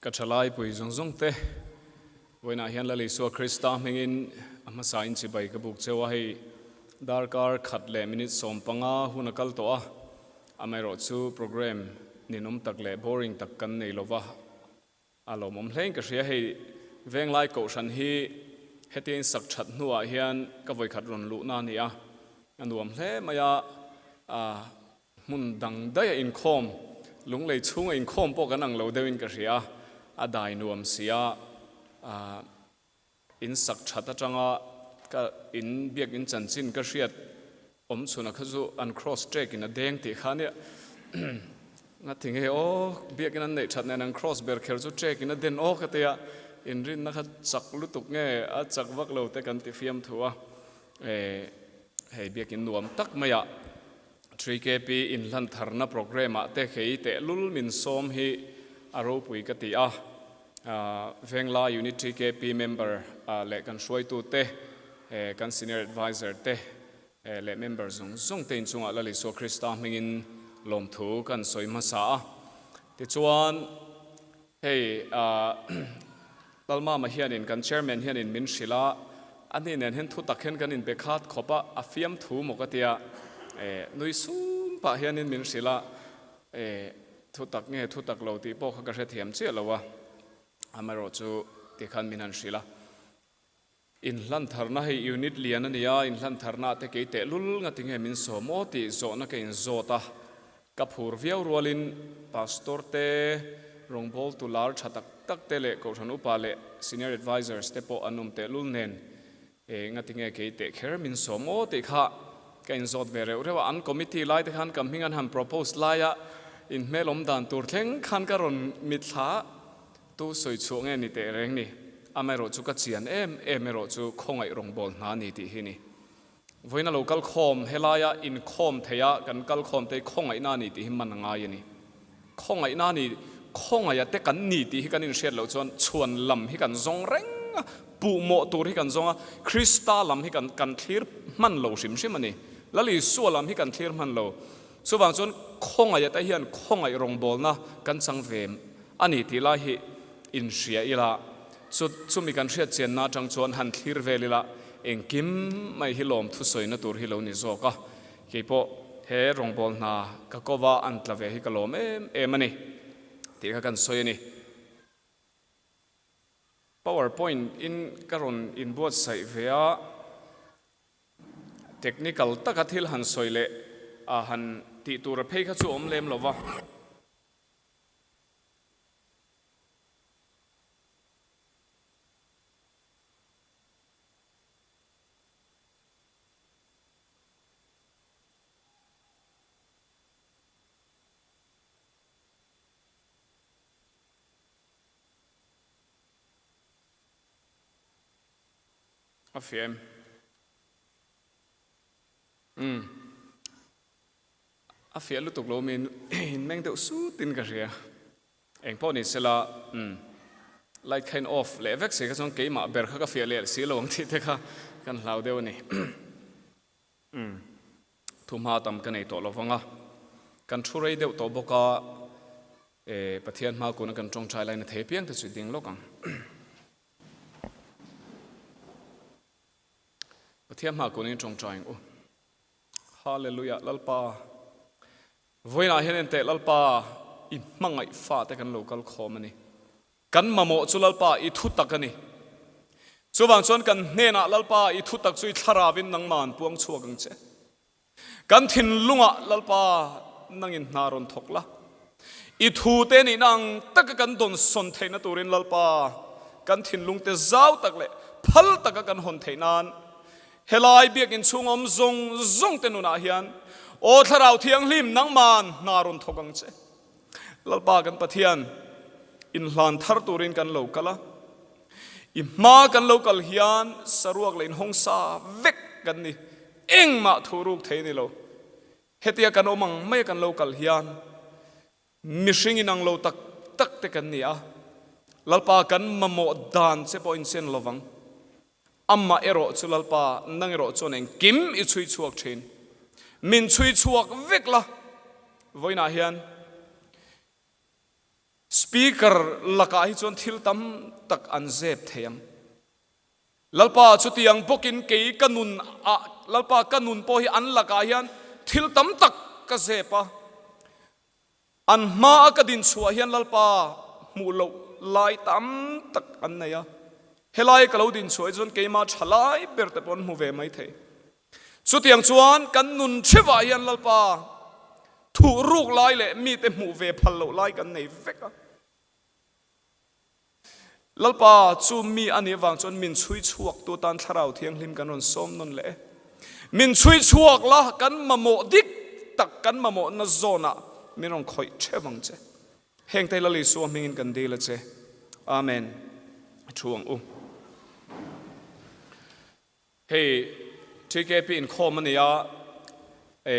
Ka thalai pui zawng zawng te, vawiinah hian Lal Isua Krista hmingin a hmasa in chibai ka buk cheu a, hei darkar khat leh minute 15 hun a kal tawh a, amaherawhchu programme ninawm tak leh boring tak kan nei lova, A lawmawm hlein ka hria, hei Venglai Kohhran hi hetia in sak that hnuah hian ka vawikhat rawn luhna a ni a, a nuam hle mai a, hmun dang daih a inkhawm, lunglei chhunga inkhawm pawh kan ang lo deuhin ka hria, a dai nuam si a, in sak that atanga ka in biak in chanchin ka hriat awm chhuna kha chu an cross trek in a deng tih kha nia nga ti nge aw biak in an neih that nen an cross ber kher chu trek in a den aw ka tia inrinna kha chak lutuk nge a chak vak lo te kan ti fiam thu a hei biak in nuam tak mai ah 3KP inhlan tharna programme ah te khei tehlul min sawm hi a ropui ka ti a. Vengla Unit TKP member leh kan hruaitute, kan Senior Adviser te leh member zawng zawng te inchungah Lal Isua Krista hmingin lawmthu kan sawi hmasa a. Tichuan, hei Lalmama hianin kan Chairman hianin min hrilh a, ani nen hian thu tak hian kan inbe khat khawp a, a fiamthu maw ka tia, nui sum pah hianin min hrilh a, E, thu tak nge thu tak lo tih pawh kha ka hrethiam chiah lo a, amaherawh chu tikhan min han hrilh a. Inhlan tharna hei unit lian a ni a, inhlan tharna ah te kei tehlul ngati nge min sawm aw tih zawhna ka inzawt a, ka phur viau rualin Pastor te, rawngbawltu lar tha tak tak te leh Kohhran Upa leh Senior Advisors te pawh an awm tehlul nen E, ngati nge kei teh kher min sawm aw tih kha ka inzawt ve reuh reuh a, an committee lai te khan ka hming an han propose laia inhmel awm dan tur thleng khan ka rawn mitthla tu sawi chhuah nge ni teh reng ni, amaherawh chu ka chian em em erawh chu khawngaih rawngbâwl hna ni tih hi ni. Vawiin a lo kal khawm, helaia inkhawm theia kan kal khawm te hi khawngaihna ni tih hi man a ngai a ni. Khawngaihna ni, khawngaiha te kan ni tih hi kan inhriat loh chuan chhuan lam hi kan zawng reng a, puhmawh tur hi kan zawng a, Krista lam hi kan kan thlir hman lo hrim hrim a ni. Lal Isua lam hi kan thlir hman lo. Chuvang chuan khawngaiha te hian khawngaih rawngbawlna kan chang ve a ni tih lai hi inhria ila, chu chumi kan hriat chianna atang chuan han thlir vel ila, engkim mai hi lawm thusawina tur hi lo ni zawk a. Kei pawh he rawngbâwl hna ka kova an tla ve hi ka lâwm êm êm a ni tih kha kan sawi a ni. Power point in ka rawn inbuatsaih ve a, technical taka thil han sawi leh a han tih tura phei kha chu awm lem lo va. A fiah em? Umm. A fiah lutuk lo min in meng deuh sut in ka hria. Eng pawh ni sela, umm, light kha in off leh vek si kha chuan keimah ber kha ka fiah leh si lo ang tih te kha kan hlau deuh a ni. Umm, thuhma tam ka nei tawh lo vang a, kan thu rei deuh tawh bawk a, e, Pathian hma kuna kan tawngtai lain a thei piang te chu i ding lawk ang. Pathian hma kunin tawngtai ang u. Hallelujah, Lalpa. Vawiinah hian enteh Lalpa i hmangaih fate kan lo kal khawm a ni. Kan mamawh chu Lalpa i thutak a ni. Chuvang chuan kan hnenah Lalpa i thutak chu i thlaravin nangman puang chhuak ang che. Kan thinlungah Lalpa nangin hna rawn thawk la. I thute nihna ang taka kan dawnsawn theihna turin Lalpa kan thinlungte zau tak leh phal taka kan hawn theih nan Helai biakinn chhung awm zawng zawng te nunah hian Aw Thlarau Thianghlim nangman hna rawn thawk ang che. Lalpa kan Pathian, inhlan thar turin kan lo kal a, i hma kan lo kal hian saruak leh inhawng sa vek kan ni, engmah thu ruk thei a ni lo. Hetia kan awm ang maia kan lo kal hian Mihring inang lo tak tak te kan ni a, Lalpa kan mamawh dan che pawh inchen lovang. Amah erawh chu Lalpa, nang erawh chuan engkim i chhui chhuak thin. Min chhui chhuak vek la, vawiinah hian. Speaker lakah hi chuan thil tam tak an zep thei ang. Lalpa chutiang bawkin kei ka nun ah, Lalpa ka nun pawh hi an lakah hian thil tam tak ka zep a. An hma a ka din chhuah hian Lalpa hmuh loh lai tam tak an nei a. Helai ka lo din chhuah hi chuan keimah tha lai ber te pawh an hmu ve mai thei. Chutiang chuan kan nun thevah hian Lalpa thuh ruk lai leh mite hmuh ve phal loh lai kan nei vek a. Lalpa chu mi a nih avang chuan min chhui chhuak tu tan Thlarau Thianghlim kan rawn sawm nawn leh e. Min chhui chhuak la, kan mamawh dik tak kan mamawhna zawnah min rawn khawih theuh ang che. Heng te Lal Isua hmingin kan dil a che. Amen. A thu ang u. Hei TKP inkhawm a nia, e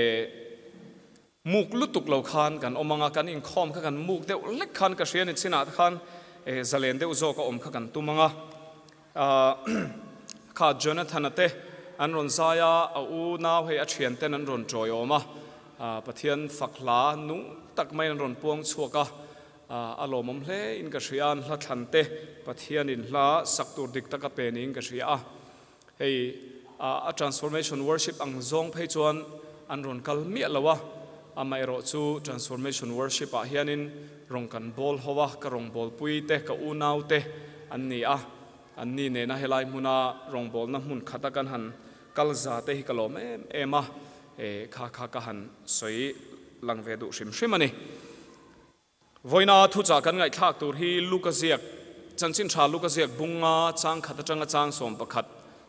muk lutuk lo khan kan awm ang a, kan inkhawm kha kan muk deuh lek khan ka hria ni chinah te khan e zalen deuh zawk a awm kha kan tum ang a. Kha Jonathan-a te an rawn zai a, a u nau hei a thian ten an rawn tawiawm a, Pathian fak hla nung tak maiin an rawn puang chhuak a, A lawmawm hle in ka hria a, an hla thlan te Pathianin hla sak tur dik tak a pe niin ka hria a. Hei a Transformation Worship ang zawng phei chuan an rawn kal miah lo a, amaherawh chu Transformation Worship ah hianin rawn kan bawl ho a, ka rawngbawlpui te, ka unau te an ni a, an ni nena helai hmuna rawngbawlna hmun khata kan han kal za te hi ka lawm em em a, kha kha ka han sawi lang ve duh hrim hrim a ni. Vawiina thuchah kan ngaihthlak tur hi Luka ziak, Chanchin Tha Luka ziak bunga chang khat atanga chang 11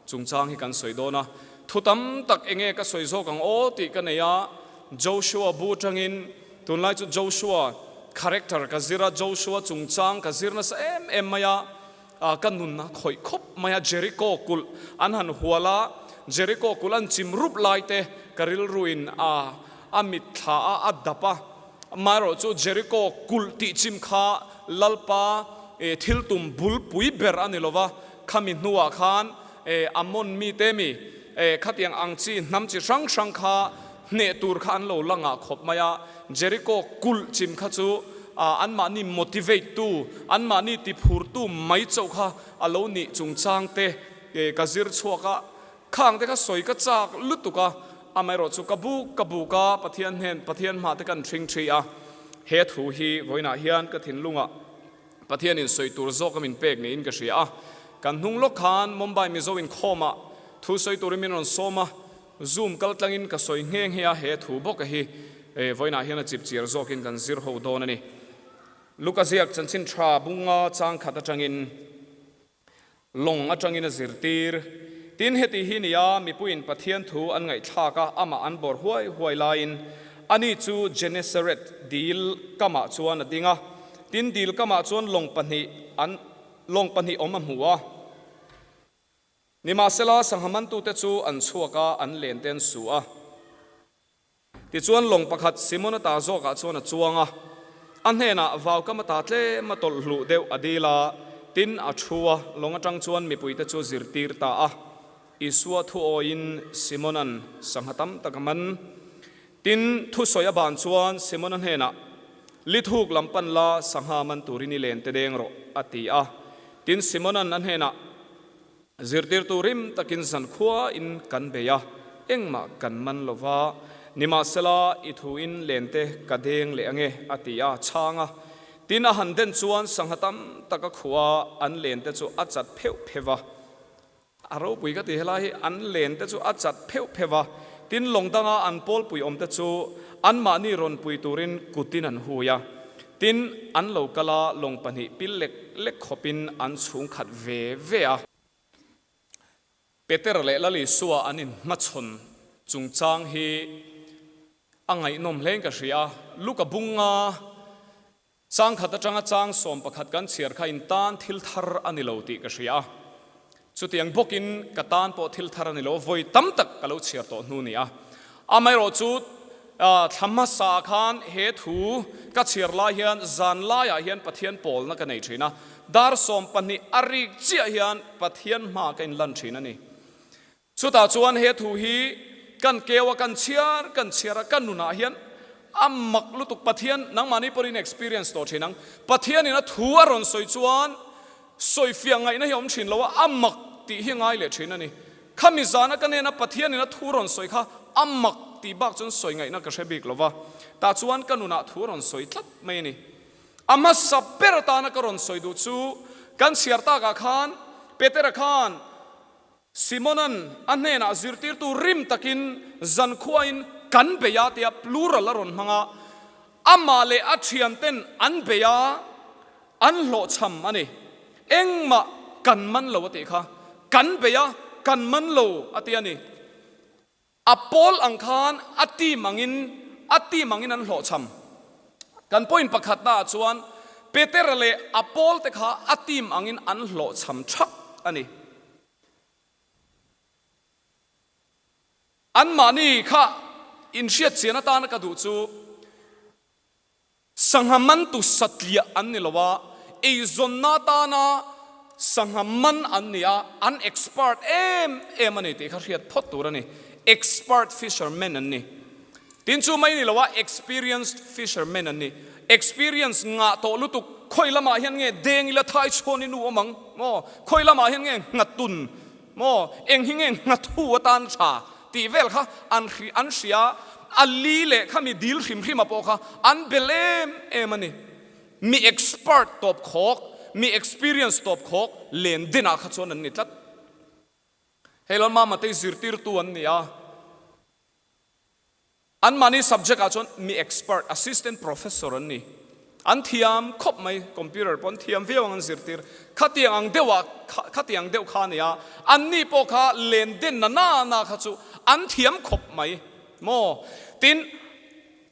chungchang hi kan sawi dawn a. Thu tam tak enge ka sawi zawk ang aw tih ka nei a, Joshua bu atangin tunlai chu Joshua character ka zir a, Joshua chungchang ka zir nasa em em mai a, ka nun a khawih khawp mai a, Jericho kulh an han hual a, Jericho kulh an chim rup lai te ka rilruin a a mitthla a, a dap a, amaherawh chu Jericho kulh tih chim kha Lalpa thil tum bulpui ber a ni lo va, khami hnuah khan Ammon mite mi khatiang ang chi hnam chi hrang hrang kha hneh tur kha an lo la ngah khawp mai a, Jericho kulh chim kha chu anmahni motivate tu, anmahni tiphurtu mai chauh kha a lo nih chungchang te ka zir chhuak a, khang te kha sawi ka chak lutuk a, amaherawh chu ka buk ka buk a, Pathian hnen Pathian hmah te kan hring thi a, he thu hi vawiinah hian ka thinlungah Pathianin sawi tur zawk a min pek niin ka hria a, kan hnung lawk khan Mumbai Mizo inkhawmah thu sawi turin min rawn sawm a, Zoom kal tlangin ka sawi nghe nghe a, he thu bawk a hi vawiinah hian a chip chiar zawkin kan zir ho dawn a ni. Luka ziak chanchin tha bunga chang khat atangin lawng atangin a zirtir. Tin, heti hi nia mipuiin Pathian thu an ngaihthlak a, amah an bawr huai huai laiin ani chu Genesaret dil kamah chuan a ding a. Tin, dil kamah chuan lawng pahnih an lawng pahnih awm a hmu a. Nimahsela, sangha mantute chu an chhuak a, an len te an su a. Tichuan, lawng pakhat Simona ta zawkah chuan a chuang a, a hnenah vaukam a ta tlem a tawlh hluh deuh a dil a, tin a thu a, lawng atang chuan mipuite chu zirtir ta a. Isua thu awiin Simona'n sangha tam tak a man. Tin, thusawi a ban chuan Simona hnenah, Lithuk lam pan la, sangha man turin i len te deng rawh, a ti a. Tin, Simona'n a hnenah, Zirtirtu rim takin zankhua in kan bei a, engmah kan man lo va, nimahsela i thuin len te ka deng leh ange, a ti a, chhang a. Tin, a han den chuan sangha tam tak a khuh a, an len te chu a chat pheuh pheuh va. A ropui ka ti helai hi an len te chu a chat pheuh pheuh a, tin lawng danga an pawlpui awm te chu anmahni rawn pui turin kutin an hui a, tin an lo kal a lawng pahnih pil lek lek khawpin an chhung khat ve ve a. Peter leh Lal Isua an inhmachhawn chungchang hi a ngaihnawm hlein ka hria a, Luka bunga Chang khat atanga chang 11 kan chhiar kha in tan thil thar a ni lo tih ka hria a. Chutiang bawkin ka tan pawh thil thar a ni lo, vawi tam tak ka lo chhiar tawh hnu ni a. Amaherawh chu thla hmasa khan he thu ka chhiar lai hian zan laiah hian Pathian pawlna ka nei thin a, dar 12 a rik chiah hian Pathian hma ka inlan thin a ni. Chutah chuan he thu hi kan keu a, kan chhiar kan chhiar a, ka nunah hian A mak lutuk Pathian, nangmahni pawhin experience tawh thin ang. Pathianin a thu a rawn sawi chuan sawifiah ngaihna hi a awm thin lo a, a mak tih hi ngai leh thin a ni. Khami zana ka nena Pathianin a thu rawn sawi kha a mak tih bak chuan sawi ngaihna ka hre bik lo va, tah chuan ka nunah thu a rawn sawi tlat mai a ni. A hmasa ber atana ka rawn sawi duh chu kan chhiar takah khan Petera khan Simona'n a hnenah zirtirtu rim takin zankhuain kan bei a tia plural a rawn hmang a, amah leh a thianten an bei a, an hlawhchham a ni. Engmah kan man lo a tih kha. Kan bei a, kan man lo a ti a ni. A pawl ang khan a team angin a team angin an hlawhchham. Kan point pakhatna ah chuan Petera leh a pawl te kha a team angin an hlawhchham thak a ni. Anmahni kha inhriat chian atana ka duh chu Sangha mantu satliah an ni lo a, eizawnna atana sangha man an ni a, an expert em em a ni tih kha hriat phawt tur a ni. Expert fishermen an ni. Tin chu mai ni lo a, experienced fishermen an ni. Experience ngah tawh lutuk, khawi lamah hian nge deng ila thai chhuan i nu awm ang maw? Khawi lamah hian nge nghatun Maw, eng hi nge nghathu atan tha tih vel kha an an hria, a li leh kha mi dil hrim hrim a pawh kha an bel em em a ni. Mi expert tawp khawk, mi experience tawp khawk len denah kha chuan an ni tlat. Hei Lalmama te hi zirtirtu an ni a. Anmahni subject ah chuan mi expert, assistant professor an ni. An thiam khawp mai, computer pawh an thiam viau ang an zirtir. Khatiang ang deuh ah, khatiang deuh kha a ni a, anni pawh kha len den na na na kha chu an thiam khawp mai maw? Tin,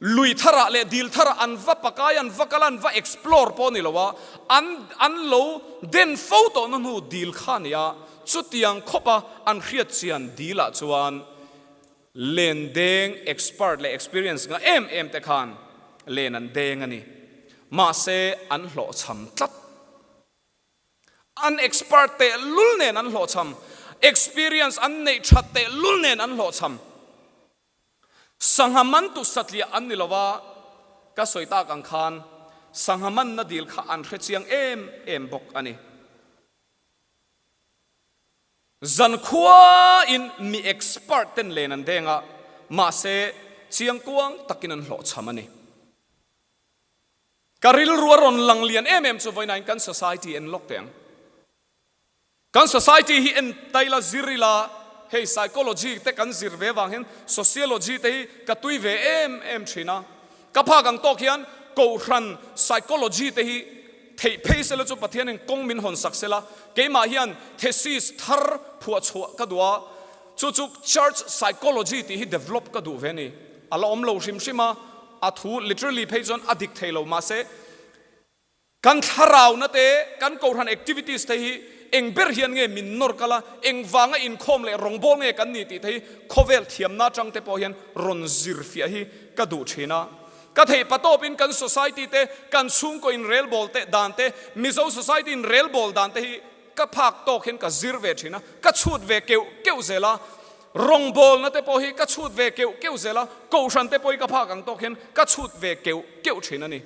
lui tharah leh dil tharah an va pakai, an va kal a, an va explore pawh a ni lo a, an an lo den fo tawhna hnu dil kha a ni a, chutiang khawpa an hriatchian dil ah chuan Len deng expert leh experience nga em em te khan len an deng a ni. Mahse an hlawhchham tlat. An expert teh lul nen an hlawhchham. Experience an neih that teh lul nen an hlawhchham. Sangha man tu satliah an ni lo a, ka sawi tak ang khan sangha manna dil kha an hre chiang em em bawk a ni. Zankhuain mi expert ten len an deng a, mahse chiangkuang takin an hlawhchham a ni. Ka rilru a rawn lang lian em em chu vawiinain kan society en lawk teh ang. Kan society hi en ta ila, zir ila, hei psychology te kan zir ve vang hian sociology te hi ka tui ve em em thin a. Ka phak ang tawk hian Kohhran psychology te hi theih phei sela chu Pathianin kawng min hawn sak sela, keimah hian thesis thar phuah chhuah ka duh a, chu chu church psychology tih hi develop ka duh ve a ni. A la awm lo hrim hrim a, a thu literally phei chuan a dik thei lo mahse, Kan thlarauna te, kan Kohhran activities te hi eng ber hian nge min nawr kal a, eng vanga inkhawm leh rawngbâwl nge kan ni tih te hi khawvel thiamna atang te pawh hian rawn zir fiah hi ka duh thin a. Ka theih patawpin kan society te, kan chhungkaw inrelbawl te dan te, Mizo society inrelbawl dan te hi ka phak tawk hian ka zir ve thin a, ka chhut ve keuh keuh zel a, rawngbawlna te pawh hi ka chhut ve keuh keuh zel a, Kohhran te pawh hi ka phak ang tawk hian ka chhut ve keuh keuh thin a ni.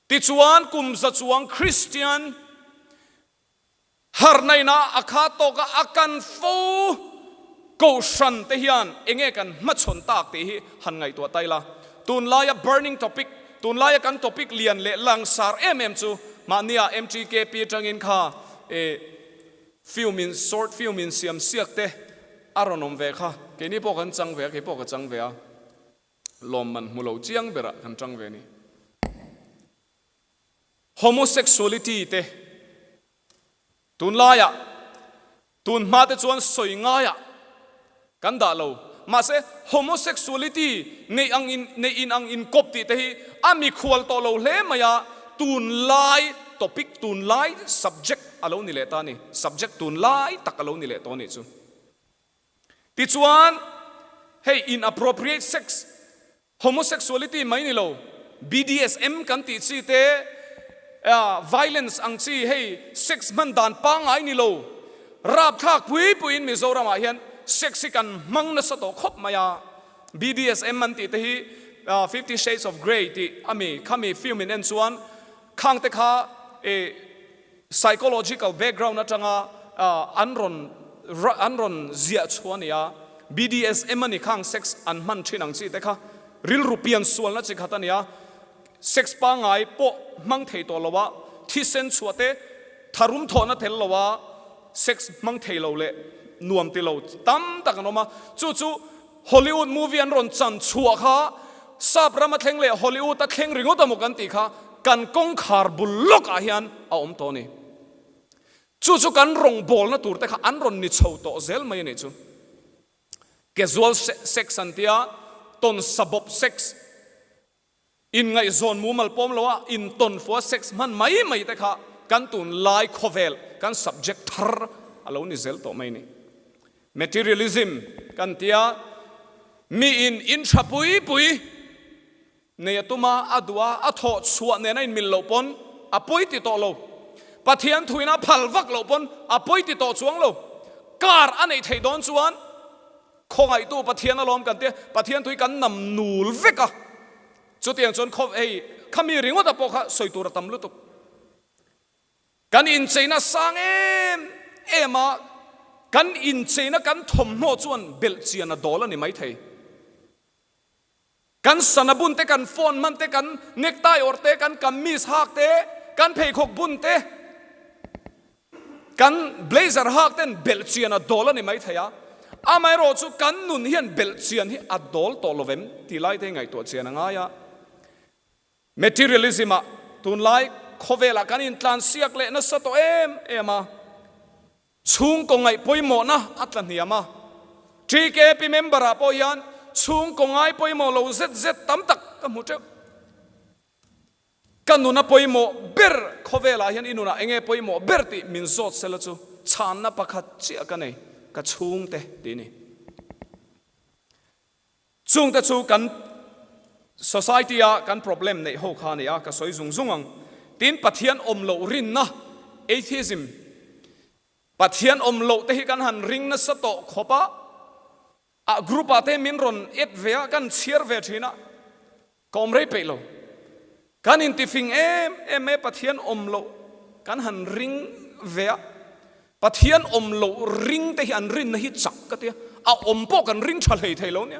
Tichuan, kum za chuang Kristian harhnaina a kha tawka a kan fo Kohhran te hian enge kan hmachhawn tak tih hi han ngaihtuah ta ila. Tunlaia burning topic, tunlaia kan topic lian leh langsar em em chu mahnia MTKP atangin kha film in, short film in siam siak te a rawn awm ve kha. Keini pawh kan chang ve a, kei pawh ka chang ve a. Lawmman hmu lo chiang berah kan tang ve a ni. Homosexuality te tunlaiah tun hma te chuan sawi ngaiah kan dah lo. Mahse homosexuality neih ang in neih in ang inkawp tih te hi a mikhual tawh lo hle mai a, tunlai topic tunlai subject a lo ni leh ta a ni. Subject tunlai tak a lo ni leh tawh a nih chu. Tichuan, hei inappropriate sex, homosexuality mai ni lo, BDSM kan tih chi te, violence ang chi hei sex hman dan pangngai ni lo, rapthlak pui puiin Mizoramah hian sex hi kan hmang nasa tawh khawp mai a. BDSM an tih te hi Fifty Shades of Grey tih ami khami film in en chuan khang te kha i psychological background atanga an rawn an rawn ziah chhuah a ni a, BDSM a ni khang sex an hman thin ang chi te kha rilru pian sualna chi khat a ni a, sex pangngai pawh hmang thei tawh lo a, thisen chhuah te tharum thawhna tel lo a sex hmang thei lo leh nuam ti lo tam tak an awm a, chu chu Hollywood movie an rawn chan chhuah kha sap rama thleng leh Hollywood a thleng ringawt a maw kan tih kha kan kawngkhar bul lawk ah hian a awm tawh a ni. Chu chu kan rawngbawlna tur te kha an rawn ni chho tawh zel mai a nih chu. Casual sex an tia, tawnsabawp sex, Inngaihzawn mumal pawm loa intawnfua sex hman mai mai te kha kan tunlai khawvel kan subject thar a lo ni zel tawh mai ni. Materialism kan tia miin in tha pui pui nei a tum a, a duh a, a thawh chhuah nena inmil loh pawn a pawi ti tawh lo. Pathian thuina phal vak loh pawn a pawi ti tawh chuang lo. Car a neih theih dawn chuan Khawngaihtu Pathian alawm kan tia, Pathian tui kan nam nul vek a, chutiang chuan khaw hei khami ringawt ah pawh kha sawi tur a tam lutuk. Kan incheina sang em em a, kan incheina kan thawmhnaw chuan belhchian a dawl a ni maithei. Kan sana bun te, kan phone hman te, kan necktie awrh te, kan kamis hak te, kan pheikhawk bun te, kan blazer hak ten belhchian a dawl a ni maithei a. Amaherawh chu kan nun hian belhchian hi a dawl tawh lo vem tih lai te hi ngaihtuah chian a ngai a. Materialism ah tunlai khawvelah kan intlansiak leh nasa tawh em em a. Chhungkaw ngaih pawimawhna a tla hniam a, TKP member ah pawh hian chhungkaw ngai pawimawh lo zet zet tam tak ka hmu teuh. Ka nuna pawimawh ber khawvelah hian i nunah enge pawimawh ber tih min zawt sela chu chhanna pakhat chiah ka nei, ka chhungte tih ni. Chungte chu kan society a kan problem neih ho kha a ni a, ka sawi zung zung ang. Tin, Pathian awm loh rinna, atheism, Pathian awm loh te hi kan han ring nasa tawh khawp a, a group ah te min rawn add ve a, kan chhiar ve thin a, Ka awm rei peih lo. Kan intifing em em mai a, Pathian awm loh kan han ring ve a, Pathian awm loh ring te hi an rinna hi chak ka tia, a awm pawh kan ring tha hlei thei lo nia.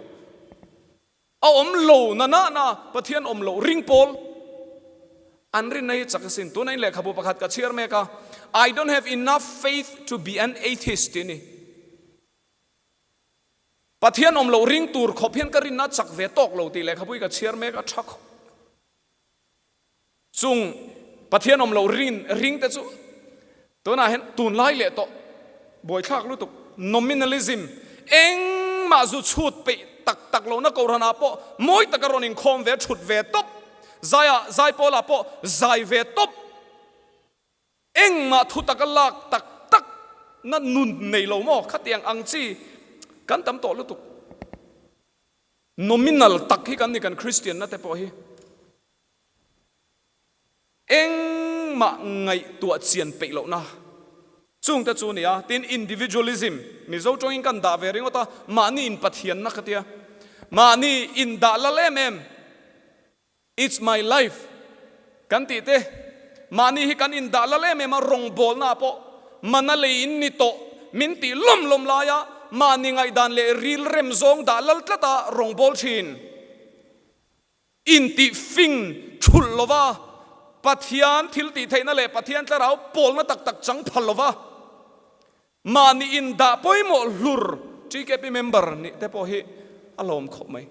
A awm lo na na na Pathian awm loh ring pawl an rinna hi chak asin. Tuna in lehkhabu pakhat ka chhiar mek a, I don't have enough faith to be an atheist tih a ni. Pathian awm loh ring tur khawp hian ka rinna chak ve tawk lo tih lehkhabu hi ka chhiar mek a tha khawp. Chung Pathian awm loh rin ring te chu tunah hian tunlai leh tawh buaithlak lutuk nominalism engmah zu chhut peih tak tak lohna kohhranah pawh mawi taka rawn inkhawm ve thut ve tawp zaiah zaipawlah pawh zai ve tawp. Engmah thu taka lak tak tak na nun nei lo maw? Khatiang ang chi kan tam tawh lutuk. Nominal tak hi kan ni kan Christian na te pawh hi. Engmah ngaihtuah chian peih lohna chung te chu nia. Tin individualism, Mizo tawngin kan dah ve ringawt a, mahni in Pathianna ka tia. Mahni in dah lal em em. It's my life kan tih te, mahni hi kan indah lal em em a, rawngbawlna ah pawh mana lei in ni tawh min tih lawm lawm laia mahni ngaihdan leh ril rem zawng dah lal tlata rawngbâwl thin intih fing thulh lova Pathian thil tih theihna leh Pathian thlarau pawlna tak tak chang phal lova mahni indah pawimawh hlur TKP member nih te pawh hi a lawm khawp mai.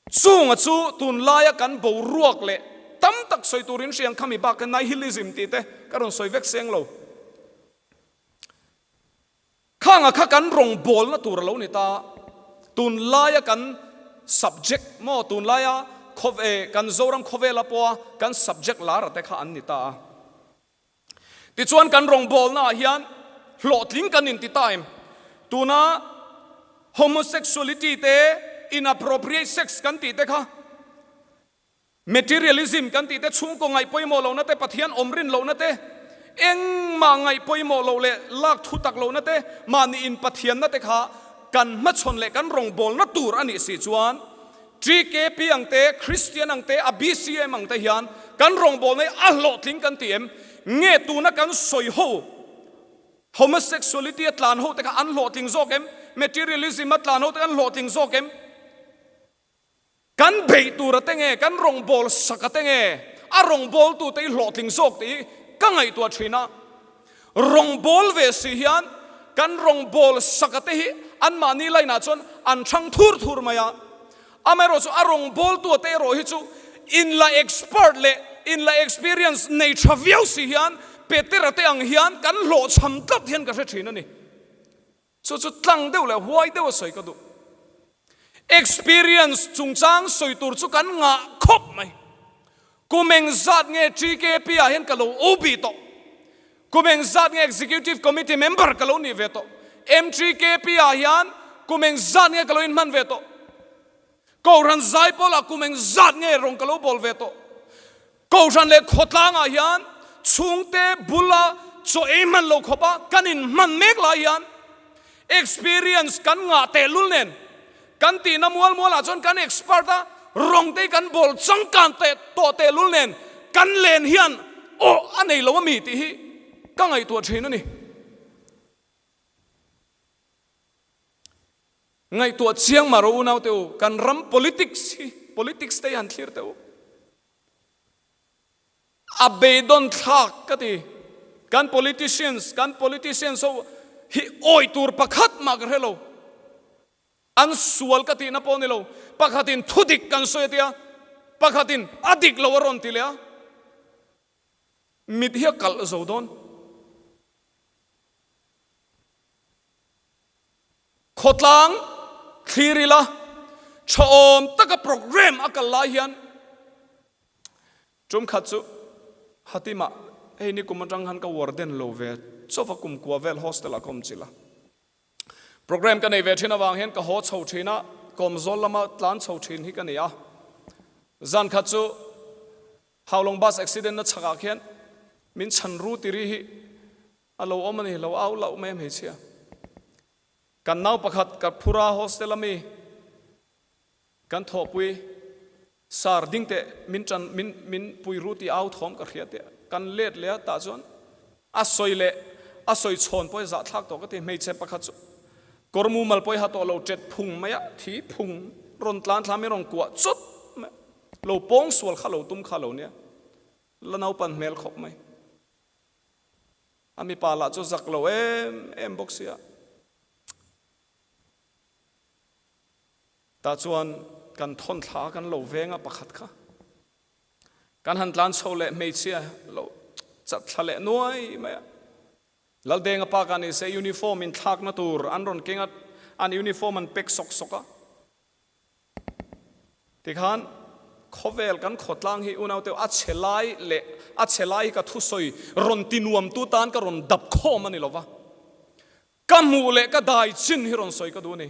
Chunga chu tunlaia kan boruak leh tam tak sawi turin hriang khami bak kha nihilism tih te ka rawn sawi vek seng lo. Khanga kha kan rawngbawlna tur a lo ni ta. Tunlaia kan subject maw tunlaia khawve kan Zoram khawvela pawha kan subject lara te kha an ni ta a. Tichuan kan rawngbawlna ah hian hlawhtling kan inti ta em? Tuna homosexuality te, inappropriate sex kan tih te kha, materialism kan tih te, chhungkaw ngaih pawimawh lohna te, Pathian awm rin lohna te, engmah ngaih pawimawh loh leh lak thu tak lohna te, mahni inpathianna te kha kan hmachhawn leh kan rawngbawlna tur a nih si chuan. TKP ang te, Kristian ang te, a BCM ang te hian kan rawngbawlna hi a hlawhtling kan ti em? Nge tuna kan sawi ho homosexuality a tlan ho te kha an hlawhtling zawk em? Materialism a tlan ho te kha an hlawhtling zawk em? Kan beih tur a te nge, kan rawngbâwl sak a te nge, a rawngbâwltute hi hlawhtling zawk tih hi ka ngaihtuah thin a. Rawngbâwl ve si hian kan rawngbâwl sak a te hi anmahni line-ah chuan an hrang thur thur mai a. Amaherawhchu a rawngbâwltu a te erawh hi chu inla expert leh inla experience nei tha viau si hian Petera te ang hian kan hlawhchham tlat hian ka hre thin a ni. Chu chu tlang deuh leh huai deuh a sawi ka duh. Experience chungchang sawi tur chu kan ngah khawp mai. Kum eng zat nge TKP ah hian ka lo OB tawh. Kum eng zat nge Executive Committee member ka lo nih ve tawh. MTKP ah hian kum eng zat nge ka lo inhman ve tawh. Kohhran zaipawl ah kum eng zat nge rawng ka lo bawl ve tawh. Kohhran leh khawtlangah hian chhungte bula chaw ei hman lo khawpa kan inhman mek lai hian experience kan ngah tehlul nen kan tihna mual mualah chuan kan expert a, rawng te hi kan bawl changkan teh tawh tehlul nen kan len hian aw a nei lo ami tih hi ka ngaihtuah thin a ni. Ngaihtuah chiang mah rawh unaute u, kan ram politics hi, politics te hi han thlir teh u. A beidawn thlak ka ti. Kan politicians, kan politicians ho hi awih tur pakhat mah ka hre lo. An sual ka tihna pawh ni lo. Pakhatin thudik kan sawi a tia, pakhatin a dik lo a rawn ti leh a. Mit hi a kalh zo dawn. Khawtlang thlir ila thaawm taka programme a kal lai hian tum khat chu Hatimah hei ni kum atang khan ka warden lo ve chauh a kum kua vel hostel ah ka awm chilh a. Programme ka nei ve thin avang hian ka haw chho thin a, kawmzawl lama tlan chho thin hi ka ni a. Zan khat chu Haulawng bus accident na chhakah khian min chhan ru tiri hi A lo awm a ni, lo au loh mai a hmeichhia. Kan nau pakhat ka phura hostel a mi kan thawhpui sar ding teh min tan min min pui ru tih au thawm ka hria teh kan let leh a tah chuan a sawi leh a sawi chhawn pawh hi zahthlak tawh ka ti hmeichhe pakhat chu kawr mumal pawh hi ha tawh lo tet phung mai a thi phung rawn tlan thla min rawn kuah chawt mai lo pawng sual kha lo tum kha lo nia la naupan hmel khawp mai. A mipa lah chu zak lo em em bawk sia. Tah chuan kan thawn thla kan lo veng a pakhat kha. Kan han tlan chho leh hmeichhia lo chat thla leh nuai mai a. Laldenga pa ka ni se uniform in thlakna tur an rawn keng a, an uniform an pack sawk sawk a. Tikhan khawvel kan khawtlang hi unaute a chhe lai leh a chhe lai hi ka thusawi rawn ti nuamtu tan ka rawn dap khawm a ni lova, ka hmuh leh ka dai chin hi rawn sawi ka duh a ni.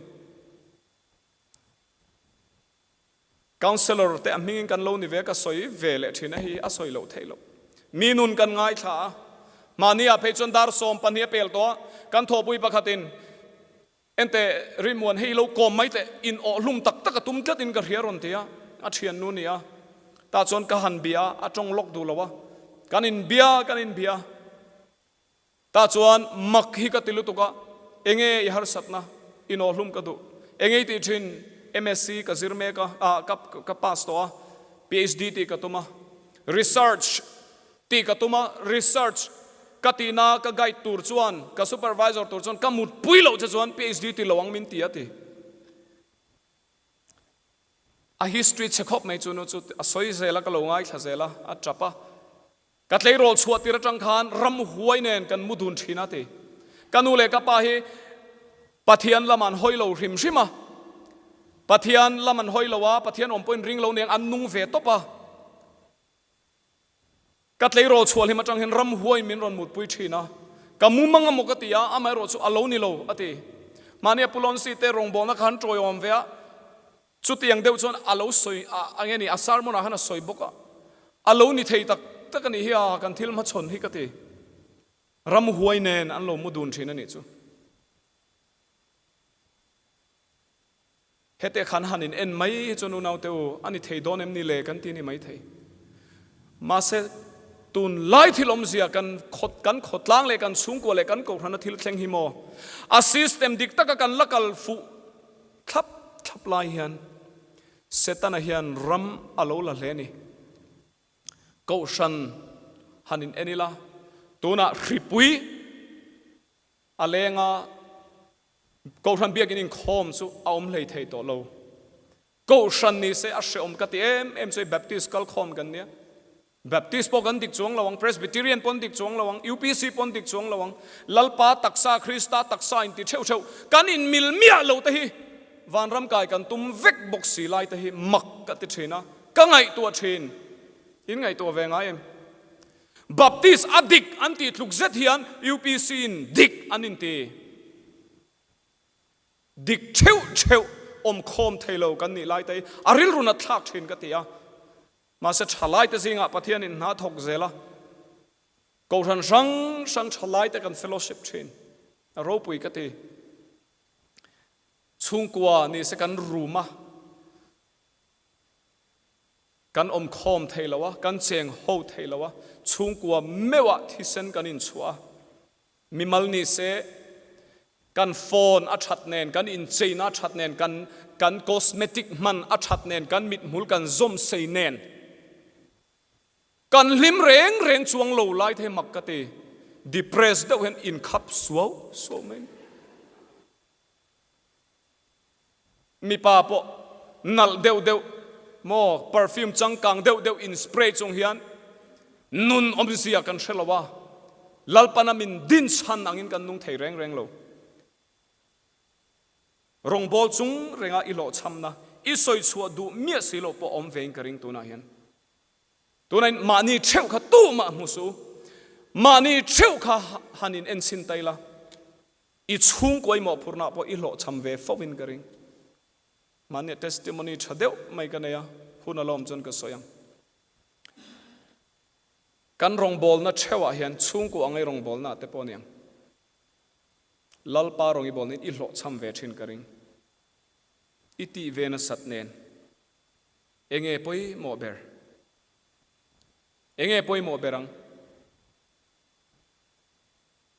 Councellor te a hmingin kan lo ni ve ka sawi ve leh thin a hi a sawi loh theih loh. Mi nun kan ngaithla a, mahni ah phei chuan dar 12 a pel tawh a, kan thawhpui pakhatin Ente Rinmuan hei lo kawm mai teh in awh hlum tak tak a tum tlat in ka hria rawn ti a, a thiannu ni a, tah chuan ka han bia a, a tawng lawk duh lo a, kan in bia kan in bia, tah chuan mak hi ka ti lutuk a, enge i harsatna in awh hlum ka duh, enge i tih thin MSc ka zir mek a, ah ka ka pass tawh a, PhD tih ka tum a, research Tih ka tum a, research ka tihna ka guide tur chuan, ka supervisor tur chuan ka mutpui loh che chuan PhD ti lo ang min ti a ti. A history chhe khawp mai chu nu chu a sawi zel a, ka lo ngaithla zel a, a tap a. Ka tleirawl chhuah tir atang khan ramhuai nen kan mu dun thin a ti. Ka nu leh ka pa hi Pathian lam an hawi lo hrim hrim a, Pathian lam an hawi lo a, Pathian awm pawhin ring lo nen an nung ve tawp a. Ka tleirawl chhuah hlim atang hian ramhuai min rawn mutpui thin a, ka mumang amaw ka ti a, amaherawh chu a lo ni lo, a ti. Mahnia Pu Lonsi te rawngbawlna kha han tawiawm ve a, chutiang deuh chuan a lo sawi a nge ni, a sermon ah khan a sawi bawk a, a lo ni thei tak tak a nih hi a, kan thil hmachhawn hi ka ti. Ramhuai nen an lo mu dun thin a nih chu. Hete khan han in en mai hi chuan unaute u, a ni thei dawn em ni le kan ti ni mai thei. Mahse, tun lai thil awmzia kan khawt kan khawtlang leh kan chhungkua leh kan kohhrana thil thleng hi maw? A system dik taka kan la kal fuh thlap thlap lai hian Setana hian ram a lo la hle a ni. Kohhran han in en ila, tunah hripui a leng a, Kohhran biakin inkhawm chu a awm hlei thei tawh lo. Kohhran ni se a hreawm ka ti em em chu hei Baptist kalkhawm kan nia. Baptist pawh kan dik chuang lo ang, Presbyterian pawh an dik chuang lo ang, UPC pawh an dik chuang lo ang. Lalpa taksa, Krista taksa inti theuh theuh kan inmil miah lo te hi vanram kai kan tum vek bawk si lai te hi mak ka ti thin a, ka ngaihtuah thin. In ngaihtuah ve ngai em? Baptist a dik an tih tluk zet hian UPC in dik an inti. Dik theuh theuh awm khawm thei lo kan nih lai te hi a rilru nat thlak thin ka ti a. Mahse thalai te zingah Pathian in hna thawk zel a, Kohhran hrang hrang thalai te kan fellowship thin. A ropui ka ti. Chhungkua ni se kan rum a. Kan awm khawm thei lo a, kan cheng ho thei lo a, chhungkua meuhah thisen kan inchhuah a. Mimal ni se, kan phone a that nen, kan incheina a that nen, kan kan cosmetic hman a that nen, kan mithmul kan zawm sei nen, kan hlim reng reng chuang lo lai te hi mak ka ti. Depressed deuh hian inkhap suau suau mai. Mipa pawh nalh deuh deuh maw perfume changkang deuh deuh in spray chung hian nun awmzia kan hre lo a, Lalpana min din chhan angin kan nung thei reng reng lo. Rawngbawl chung renga i hlawhchhamna i sawi chhuah duh miah si loh pawh awm vein ka ring tunah hian. Tunah in mahni theuh kha tumah hmu suh u, mahni theuh kha han in enchhin ta ila, I chhungkawi mawhphurhna pawh i hlawhchham ve fo in ka ring. Mahnia testimony tha deuh mai ka nei a, hun a lawm chuan ka sawi ang. Kan rawngbawlna theuhah hian chhungkaw angai rawngbawlna te pawh a ni ang. Lalpa rawng i bawl nen i hlawhchham ve thin ka ring. I tih ve nasat nen enge pawimawh ber? Enge pawimawh ber ang?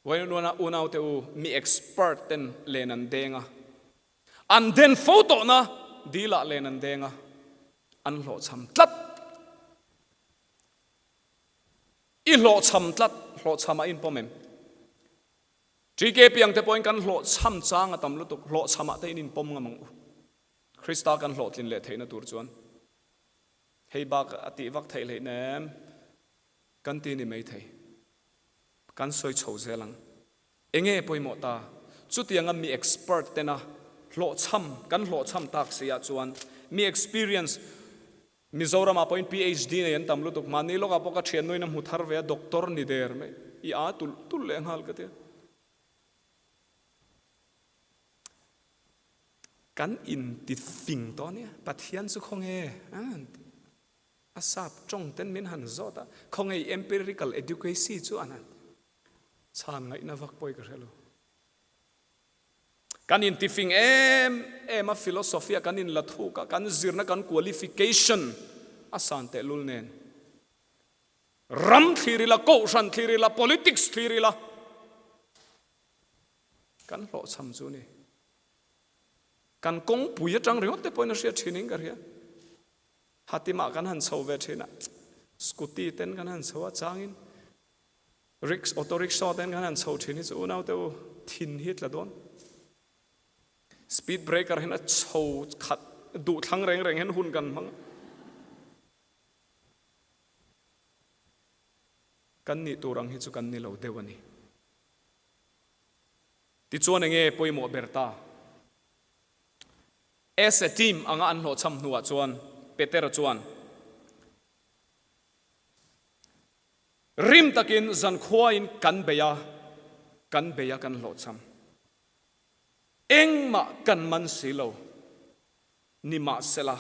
Vawiin unaute u, mi expert ten len an deng a, an den fo tawhna dilah len an deng a, an hlawhchham tlat. I hlawhchham tlat, hlawhchham a inpawm em? TK piang te pawhin kan hlawhchham chang a tam lutuk, hlawhchhamah te in inpawm ngam ang u. Krista kan hlawhtlin leh theihna tur chuan hei bak a tih vak theih hleih nem. Kan ti ni maithei. Kan sawi chho zel ang. Enge pawimawh ta? Chutianga mi expert tena hlawhchham, kan hlawhchham tak si ah chuan mi experience, Mizoram ah pawhin PHD nei an tam lutuk, mahni lawkah pawh ka thiannuin a hmu thar ve a, doctor ni der mai, i aa tulh tulh leh nghal ka ti a. Kan inti fing tawh ania, Pathian chu khawnge an ti. A sap tawng ten min han zawt a, khawnge empirical educacy chu an han chhan ngaihna vak pawh i ka hre lo. Kan intifing em em a, philosophy a kan inla thuk a, kan zirna kan qualification a san tehlul nen. Ram thlir ila, kohhran thlir ila, politics thlir ila, kan hlawhchham chu ni. Kan kawngpui atang ringawt te pawhin a hriat thin in ka hria. Hatimah kan han chho ve thin a, scooty ten kan han chho a, changin rickshaw, auto rickshaw ten kan han chho thin hi chu unaute u thin hi tla dawn. Speed breaker hian a chho khat duh thlang reng reng hian hun kan hmang a. Kan nih tur ang hi chu kan ni lo deuh a ni. Tichuan enge pawimawh ber ta? As a team anga an hlawhchham hnuah chuan Petera chuan rim takin zankhuain kan bei a, kan bei a kan hlawhchham. Engmah kan man si lo. Nimahsela,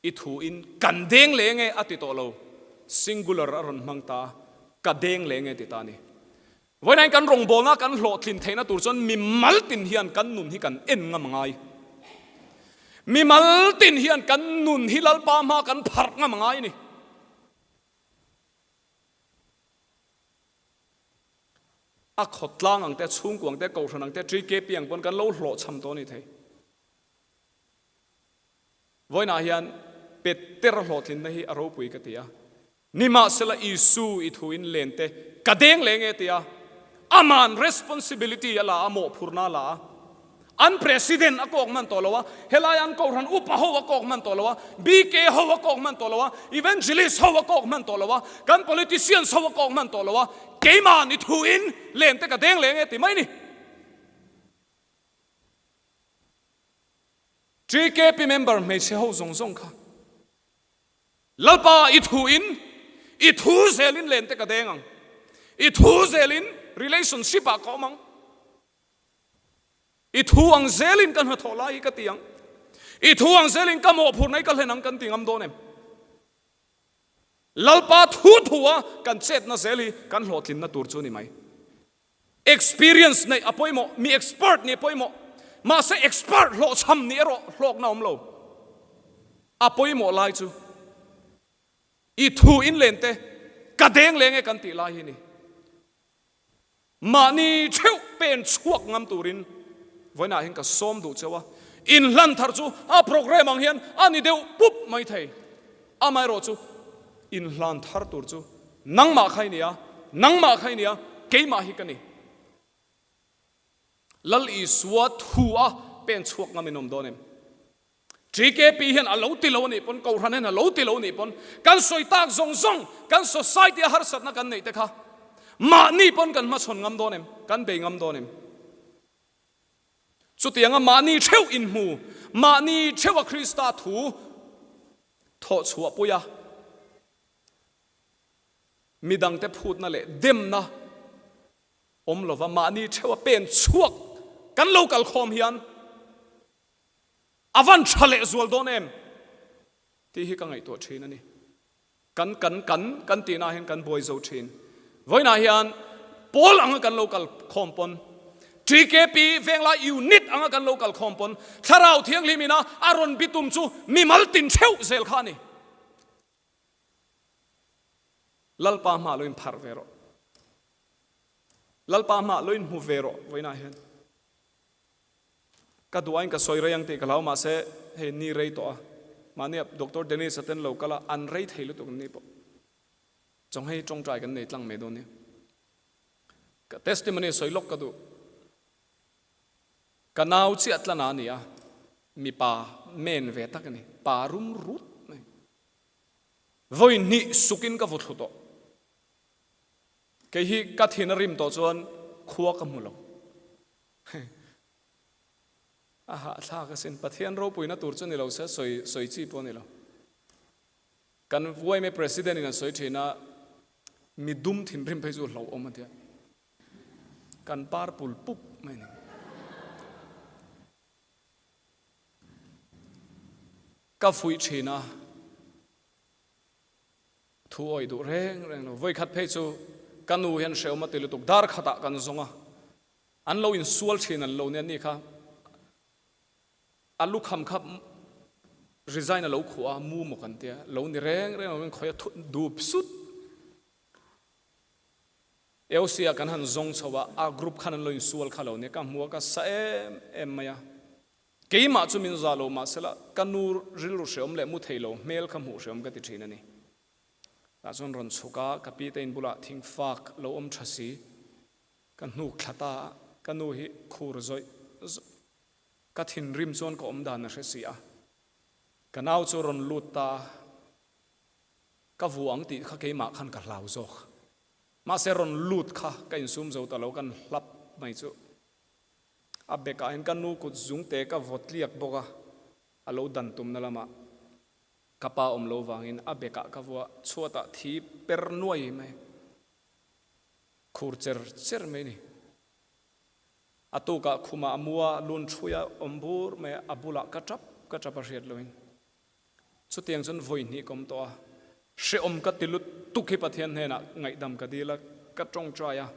I thu in kan deng leng e a ti tawh lo, singular a rawn hmang ta a, ka deng leng e ti ta a ni. Vawiin kan rawngbawlna kan hlawhtlin theihna tur chuan mi maltin hian kan nun hi kan en ngam a ngai. Mimal tin hian kan nun hi Lalpa hma kan pharh ngam a ngai a ni. A khawtlang ang te, a chhungkua ang te, a kohhran ang te, TKP ang pawn kan lo hlawhchham tawh a ni thei. Vawiinah hian Peter hlawhtlinna hi a ropui ka ti a. Nimahsela Isu i thu in len te ka deng leng e tia aman responsibility a la a, mawhphurhna a la a. An president a kawk hman tawh lo a, helai an kohhran upa ho a kawk hman tawh lo a, BK ho a kawk hman tawh lo a, evangelist ho a kawk hman tawh lo a, kan politicians ho a kawk hman tawh lo a, keimah ni thu in len te ka deng leng e ti mai ni. TKP member hmeichhe ho zawng zawng kha Lalpa i thu in i thu zel in len te ka deng ang, i thu zel in relationship ah ka awm ang, i thu ang zel in ka hnathawh lai hi ka ti ang, i thu ang zel in ka mawhphurna hi ka hlen ang kan ti ngam dawn em? Lalpa thu thu a kan chetna zel hi kan hlawhtlinna tur chu ni mai. Experience neih a pawimawh, mi expert nih a pawimawh. Mahse expert hlawhchham nih erawh hlawkna a awm lo. A pawimawh lai chu i thu in len te ka deng leng e kan tih lai hi ni. Mahni theuh pen chhuak ngam turin vawiinah hian ka sawm duh cheu a. Inhlan thar chu a program ang hian a ni deuh pup mai thei. Amaherawh chu inhlan thar tur chu nangmah kha i ni a, nangmah kha i ni a, keimah hi ka ni. Lal Isua thu a pen chhuak ngam in awm dawn em? TKP hian a lo ti lo a nih pawn, Kohhran hian a lo ti lo a nih pawn, kan sawi tak zawng zawng, kan society a harsatna kan neih te kha mahni pawn kan hmachhawn ngam dawn em? Kan bei ngam dawn em? Chutianga mahni theuh inhmu, mahni theuha Krista thu thawh chhuahpui a, midangte phutna leh demna awm lova mahni theuha pen chhuak kan lo kal khawm hian a van tha leh zual dawn em tih hi ka ngaihtuah thin a ni. Kan kan kan kan tihna hian kan buai zo thin. Vawiinah hian pawl anga kan lo kal khawm pawn, TKP Venglai unit anga kan lo kal khawm pawn, Thlarau Thianghlim ina a rawn bitum chu mimal tin theuh zel kha a ni. Lalpa hmah lo inpharh ve rawh. Lalpa hmah lo inhmu ve rawh vawiinah hian. Ka duh aiin ka sawi rei ang tih ka hlau mahse hei ni rei tawh a, mahnia Doctor Dennis a ten lo kal a, an rei thei lutuk an ni pawh. Chawng hei tawngtai kan nei tlang mai dawn nia. Ka testimony sawi lawk ka duh. Ka nau chiah tlan a ni a, mipa men ve tak a ni, pa rum rut mai. Vawi hnih sukin ka vuthlu tawh. Kei hi ka thin a rim tawh chuan khua ka hmu lo. A hahthlak asin. Pathian ropuina tur chu ni lo se sawi sawi chi pawh a ni lo. Kan YMA President in a sawi thin a, mi dum thinrim phei chu hlauhawm a tia. Kan par pul pup mai a ni. Ka fuih thin a, thu awih duh reng reng lo. Vawikhat phei chu ka nu hian hrehawm a ti lutuk, dar khatah kan zawng a. An lo insual thin an lo nia ni kha a lukham kha resign a lo khuah a mu maw kan tia lo ni reng reng lo in khawi a thut dup sut AOC ah kan han zawng chho a a group khan an lo insual kha lo nia ka hmu a ka sa em em mai a keimah chu min za lo mahsela ka nu rilru hreawm leh mu thei lo hmel kha hmuh hreawm ka ti thin a ni tah chuan rawn chhuk a ka pi te in bulah thingfak lo awm tha si Ka hnuk thla ta a, ka nu hi khur zawih zawih. Ka thinrim chuan ka awm dan a hre si a, ka nau chu rawn lut ta a, ka vu ang tih kha keimah khan ka hlau zawk. Mahse rawn lut kha ka insum zo ta lo, kan hlap mai chu. A bekah hian ka nu kut zungte ka vaw tliak bawk a, a lo dan tumna lamah ka pa awm lo vangin a bekah ka vua chhuatah thi per nuai mai. Khur cher cher mai ni. A tukah khumah a mu a, lun ṭhui a awm bur mai a, a bulah ka ṭap ka ṭap a hriat loin. Chutiang chuan vawi hnih ka awm tawh a, hrehawm ka ti lutuk hi Pathian hnenah ngaihdam ka dil a, ka ṭawngṭai a,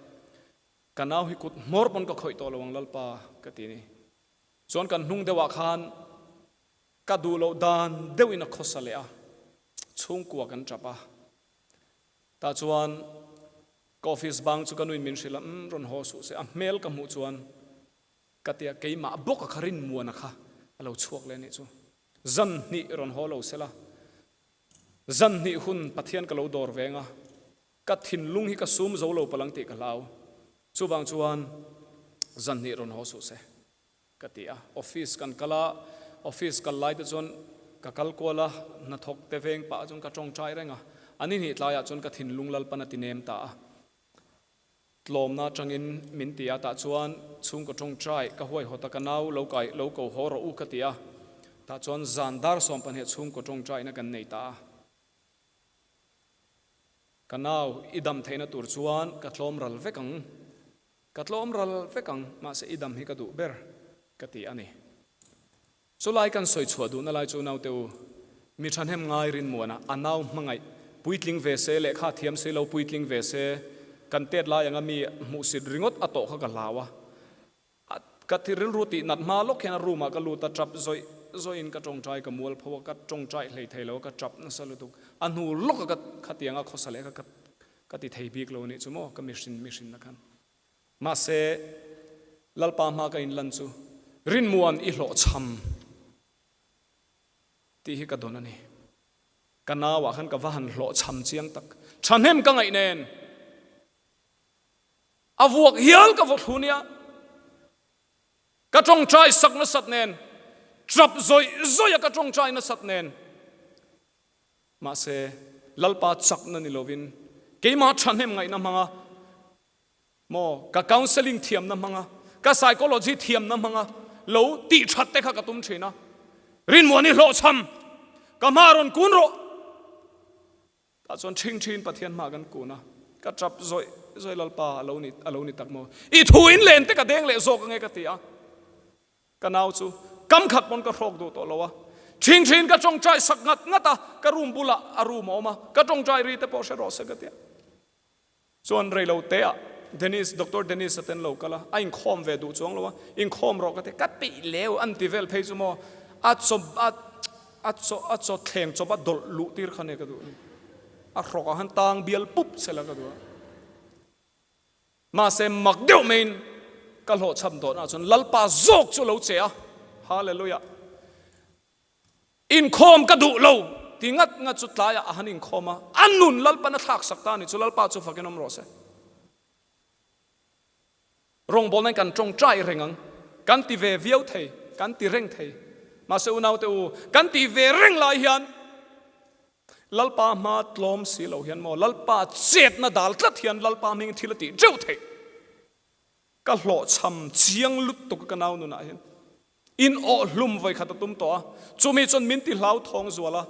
ka nau hi kut hmawr pawn ka khawih tawh lo ang Lalpa ka ti ni. Chuan kan hnung deuhah khan. Ka duh loh dan deuhin a khawsa leh a, chhungkua kan tap a. Tah chuan ka office bang chu ka nuin min hrilh a, umm rawn haw suh se, a hmel ka hmuh chuan ka ti a, keimah bawk a kha rinmuana kha a lo chhuak leh a nih chu. Zan hnih rawn haw lo sela, zan hnih hun Pathian ka lo dawr veng a, ka thinlung hi ka sum zo lo palang tih ka hlau. Chuvang chuan zan hnih rawn haw suh se. Ka ti a, office kan kal a, office kal lai te chuan ka kal kual a, hnathawk te veng pah chuan ka tawngtai reng a, a ni hnih tlaiah chuan ka thinlung Lalpan a ti nem ta a, tlawmna atangin min ti a, tah chuan chhungkaw tawngtai ka huaihawt a, ka nau lo kai lo ko haw rawh u ka ti a, tah chuan zan dar 12 chhungkaw tawngtaina kan nei ta a. Ka nau i dam theihna tur chuan ka tlawm ral vek ang. Ka tlawm ral vek ang, mahse i dam hi ka duh ber, ka ti a ni. Chulai kan sawi chhuah duhna lai chu naute u, mi thahnem ngai rinmuana a nau hmangaih puitling ve se, lehkha thiam si lo puitling ve se, kan tet lai anga mi hmuhsit ringawt a tawh kha ka hlau a. Ka thi rilru tih nat hma lawk hian a room ah ka lut a, tap zawih zawihin ka tawngtai ka mual pho a, ka tawngtai hlei thei lo a, ka tap nasa lutuk. A hnu lawk a ka khatiang a khawsa leh kha ka ka ti thei bik lo anih chu maw ka mihrin mihrin na khan. Mahse Lalpa hma ka inlan chu rinmuan i hlawhchham tih hi ka dawn a ni. Ka nau ah khan ka va han hlawhchham chiang tak. Thahnem ka ngaih nen. A vuak hial ka vaw thlu nia. Ka tawngtai sak nasat nen, trap zawih zawih a ka tawngtai nasat nen. Mahse, Lalpa chakna ni lovin keimah thahnem ngaihna hmanga maw, ka counselling thiamna hmanga, ka psychology thiamna hmanga lo tih that te kha ka tum thin a. Rinmuani hlawhchham, ka hma rawn kun rawh. Tah chuan ṭhing ṭhin Pathian hmah kan kun a, ka ṭap zawih zawih Lalpa a lo ni a lo ni tak maw? I thu in len te ka deng leh zawk ange ka ti a, ka nau chu kam khat pawn ka hrawk duh tawh lo a, ṭhing ṭhin ka ṭawngṭai sak ngat ngat a, ka room bulah a room a awm a, ka ṭawngṭai ri te pawh hre rawh se ka ti a. Chuan rei lo te ah Dennis, Doctor Dennis a ten lo kal a, a inkhawm ve duh chuang lo a, inkhawm rawh ka ti, ka peih leu an ti vel phei chu maw, a chaw a a chaw a chaw thleng chawp a dawlh luh tir kha nia ka duh ni, a hrawk ah khan tang bial pup se la ka duh a. Mahse mak deuh maiin ka hlawhchham dawn ah chuan Lalpa zawk chu lo che a, Hallelujah. Inkhawm ka duh lo ti ngat ngat chu tlaiah a han inkhawm a, a nun Lalpan a thlak sak ta a ni chu Lalpa chu fakin awm rawh se. Rawngbawlna in kan tawngtai reng ang, kan ti ve viau thei, kan ti reng thei. Mahse unaute u, kan tih ve reng lai hian Lalpa hma tlawm si lo hian maw, Lalpa chetna dal tlat hian Lalpa hming thil a tih teuh theih. Ka hlawhchham chiang lutuk ka nau nunah hian in awh hlum vawi khat a tum tawh a, chumi chuan min ti hlauthawng zual a,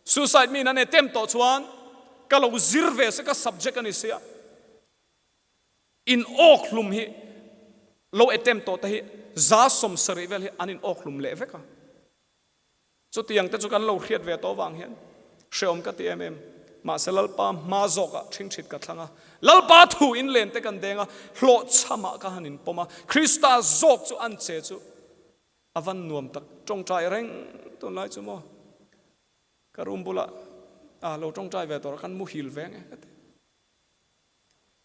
suicide mi in an attempt tawh chuan ka lo zir ve se ka subject a ni sia, in awk hlum hi lo attempt tawh te hi 70% vel hi an in awk hlum leh vek a. Chutiang te chu kan lo hriat ve tawh vang hian hreawm ka ti em em. Mahse Lalpa hma zawkah ṭhingṭhit ka thlang a, Lalpa thu in len te kan deng a, hlawhchhamah ka han inpawm a, Krista zawk chu an che chu a van nuam tak. Ṭawngṭai reng tunlai chu maw? Ka room bulah a lo ṭawngṭai ve tawh a, kan muhil ve nge ka ti.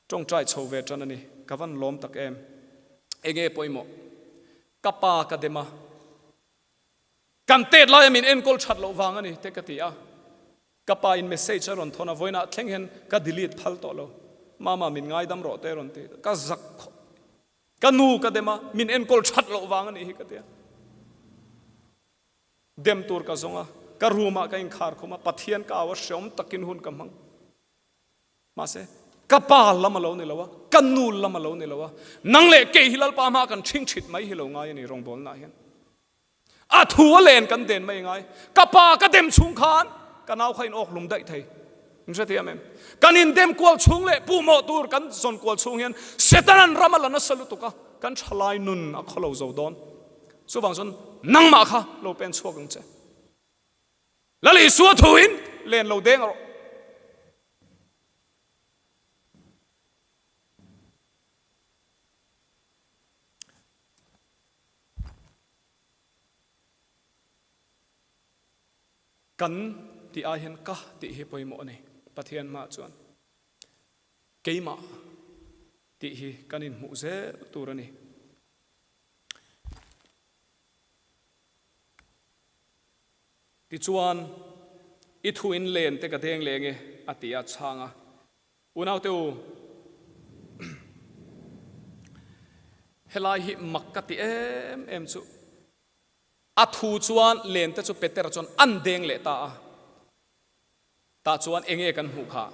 Ṭawngṭai chho ve ṭan a ni, ka van lawm tak em. Enge pawimawh? Ka pa ka dem a. Kan tet laia min enkawl that loh vang a ni te ka ti a, ka pa in message a rawn thawn a, vawiinah thleng hian ka delete phal tawh lo, Mama min ngaidam rawh te a rawn ti, ka zak khawp, ka nu ka dem a, min enkawl that loh vang a nih hi ka ti a, dem tur ka zawng a, ka room ah ka inkhar khum a, Pathian ka au a, hreawm takin hun ka hmang. Mahse, ka pa lam a lo ni lo a, ka nu lam a lo ni lo a, nang leh kei hi Lalpa hma kan ṭhing ṭhit mai hi lo ngai a ni rawngbawlnaah hian. A thu a len kan den mai ngai. Ka pa ka dem chhung khan ka nau kha in awk lum daih thei. In hre thiam em? Kan in dem kual chhung leh puhmawh tur kan zawn kual chhung hian Setanan ram a la nasa lutuk a, kan ṭhalai nun a khawlo zo dawn. Chuvang chuan nangmah kha lo pen chhuak ang che. Lal Isua thuin len lo deng rawh. Kan tih ai hian ka tih hi pawimawh a ni. Pathian hmaah chuan keimah tih hi kan inhmuh zel tur a ni. Tichuan, I thu in len te ka deng leng e, a ti a chhang a. Unaute u, helai hi mak ka ti em em chu. A thu chuan len te chu Petera chuan an deng leh ta a. Tah chuan enge kan hmuh kha?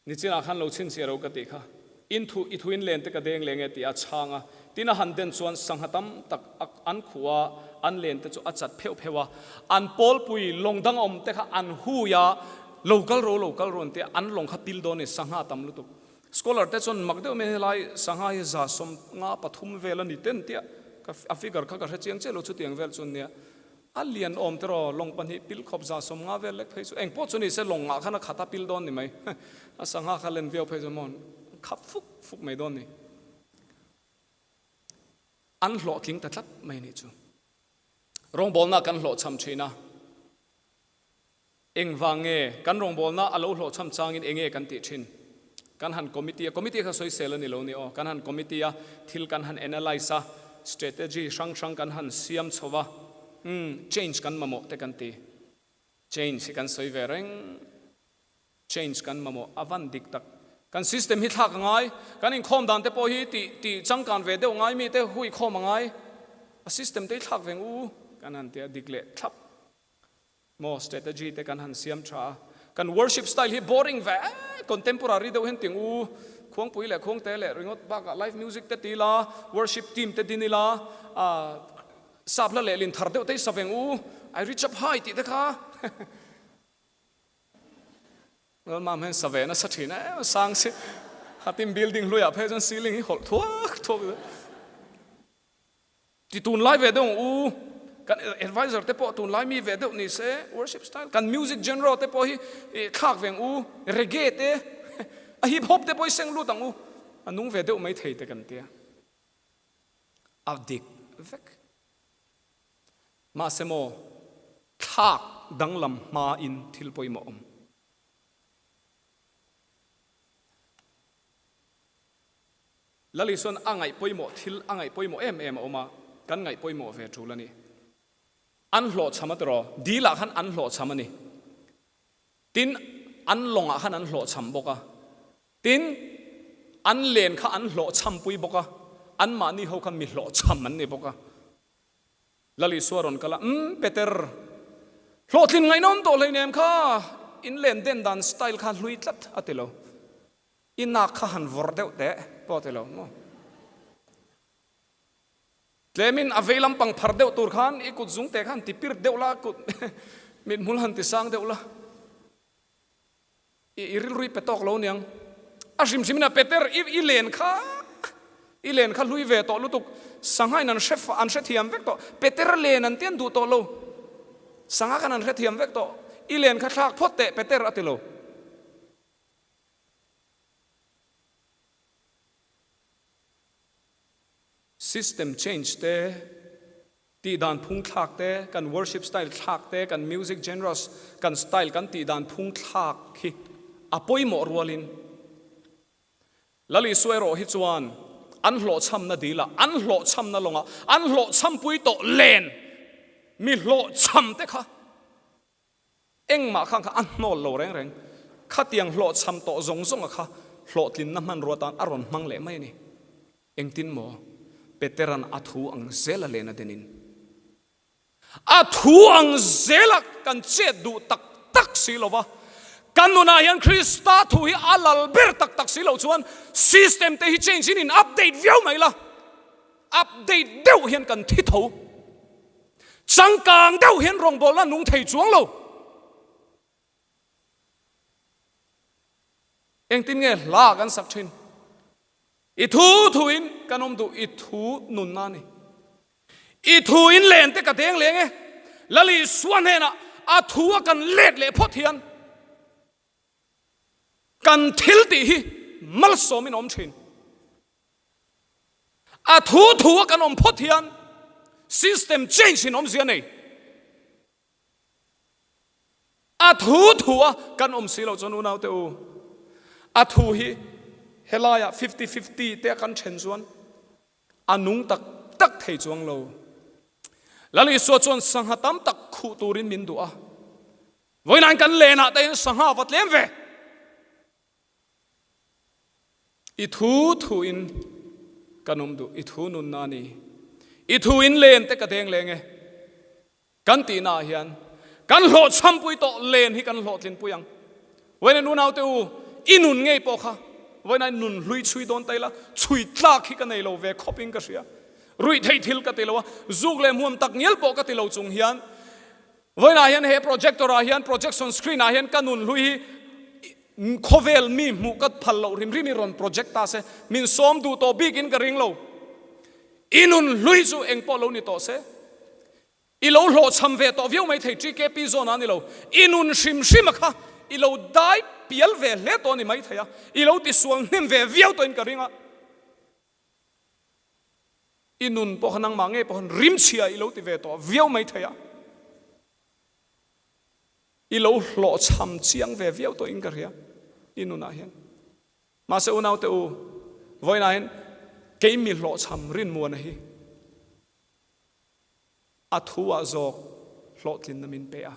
Nichinah khan lo chhinchhiah ro ka tih kha. In thu, i thuin len te ka deng leng e tih a chhang a. Tin a han den chuan sangha tam tak a an khuh a, an len te chu a chat pheuh pheuh a. An pawlpui lawng dang awm te kha an hui a, lo kal ro, lo kal ro an ti a, an lawng kha pil dawn a ni, sangha tam lutuk. Scholar te chuan mak deuh mai helai sangha hi 153 vel a ni ten tia ka a figure kha ka hre chiang chiah lo chutiang vel chu an nia. A lian awm tiraw lawng pahnih pil khawp 150 vel lek phei chu eng pawh chu ni se lawng ngah khan a khat a pil dawn ni mai. A sangha kha len viau phei chu maw khap fuk fuk mai dawn ni. An hlawhtling ta tlat mai nih chu. Rawngbawlna kan hlawhchham thin a. Engvang nge kan rawngbawlna a lo hlawhchham changin enge kan tih thin? Kan han committee a, committee kha sawisel a ni lo ni aw, kan han committee a, thil kan han analyse a, strategy hrang hrang kan han siam chho va, umm change kan mamawh te kan ti. Change hi kan sawi ve reng, change kan mamawh a van dik tak. Kan system hi thlak a ngai, kan inkhawm dan te pawh hi tih tih changkan ve deuh ngai mi te huikhawm a ngai, a system te hi thlak ve ang u kan han ti a, dik leh thlap. Maw strategy te kan han siam tha a, kan worship style hi boring ve contemporary deuh hian ting u, khuangpui leh khuangte leh ringawt bakah live music te ti ila, worship team te din ila, ah sap hla leh lin thar deuh te hi sa veng u, I reach up high tih te kha Lalmam hian sa ve nasa thin em sang si, hatin building hluiah phei chuan ceiling hi hawlh thuak thuak zel. Ti tunlai ve deuh ang u, kan advisor te pawh tunlai mi ve deuh ni se, worship style, kan music genre te pawh hi thlak ve ang u, reggae te, a hip hop te pawh hi seng lut ang u, a nung ve deuh mai thei te kan tia. A dik vek. Mahse maw, thlak danglam hmain thil pawimawh awm. Lal Isuan a ngaih pawimawh thil a ngaih pawimawh em em a awm a, kan ngaih pawimawh ve tul a ni. An hlawhchham a tiraw? Dilah khan an hlawhchham a ni. Tin, an lawngah khan an hlawhchham bawk a. Tin, an len kha an hlawhchhampui bawk a, anmahni ho kha mi hlawhchham an ni bawk a. Lal Isua rawn kal a, Umm, Peter, hlawhtlin ngaihnawm tawh hleinem kha, in len den dan style kha hlui tlat a ti lo. I nak kha han vawrh deuh teh pawh ti lo maw? Tlemin a vei lampang phar deuh tur khan i kut zung teh kha han ti pir deuh la, kut mithmul han ti sang deuh la, i i rilru i pe tawk lo niang. A hrim hrimin a Peter i i len kha i len kha hlui ve tawh lutuk, sanghain an hre an hrethiam vek tawh, Peter len an ti an duh tawh lo, sangha khan an hrethiam vek tawh, i len kha thlak phawt teh Peter a ti lo. System change te, tih dan phung thlak te, kan worship style thlak te, kan music genres, kan style kan tih dan phung thlak hi a pawimawh rualin Lal Isua erawh hi chuan an hlawhchhamna dilah, an hlawhchhamna lawngah, an hlawhchhampui tawh len mi hlawhchham te kha Engmah khan kha a hnawl lo reng reng. Khatiang hlawhchham tawh zawng zawnga kha hlawhtlinna hmanrua tan a rawn hmang leh mai a ni. Engtin maw? Petera'n a thu ang zela len a denin. A thu ang zela kan chet duh tak tak si lo va, kan nunah hian Krista thu hi a lal ber tak tak si loh chuan system te hi change in in update viau mai la, update deuh hian kan thi tho. Changkang deuh hian rawngbawlna nung thei chuang lo. Engtin nge hla kan sak thin? I thu thuin kan awm duh, i thu nunna a ni. I thu in len te ka deng leng e. Lal Isua hnenah a thu a kan let leh phawt hian kan thil tih hi malsawmin a awm thin. A thu thu a kan awm phawt hian system change in awmzia nei. A thu thu a kan awm si loh chuan unaute u, a thu hi helaiah fifty fifty te a kan then chuan a nung tak tak thei chuang lo. Lal Isua chuan sangha tam tak khuh turin min duh a, vawiin kan lenah te hian sangha va tlem ve. I thu thu in kan awm duh, i thu nunna a ni. I thu in len te ka deng leng e. Kan tihna ah hian kan hlawhchhampui tawh len hi kan hlawhtlinpui ang. Vawiin unaute u, i nun ngei pawh kha vawiin a nun hlui chhui dawn ta ila, chhui tlak hi ka nei lo ve khawp in ka hria. Ruih theih thil ka ti lo a, zuk leh hmuam tak ngial pawh ka ti lo chung hian vawiin ah hian he projector ah hian, projection screen ah hian ka nun hlui hi khawvel mi hmuh ka phal loh hrim hrim hi rawn project ta se, min sawm duh tawh bik in ka ring lo. I nun hlui chu eng pawh lo ni tawh se, i lo hlawhchham ve tawh viau mai thei TKP zawn ah ni lo, i nun hrim hrim a kha i lo dai pial ve hle tawh a ni mai thei a, i lo tisual hnem ve viau tawh in ka ring a, i nun pawh kha nangmah ngei pawh khan rimchhia i lo ti ve tawh viau mai thei a, i lo hlawhchham chiang ve viau tawh in ka hria i nunah hian. Mahse unaute u, vawiinah hian kei mi hlawhchham rinmuana hi a thu ah zawk hlawhtlinna min pe a,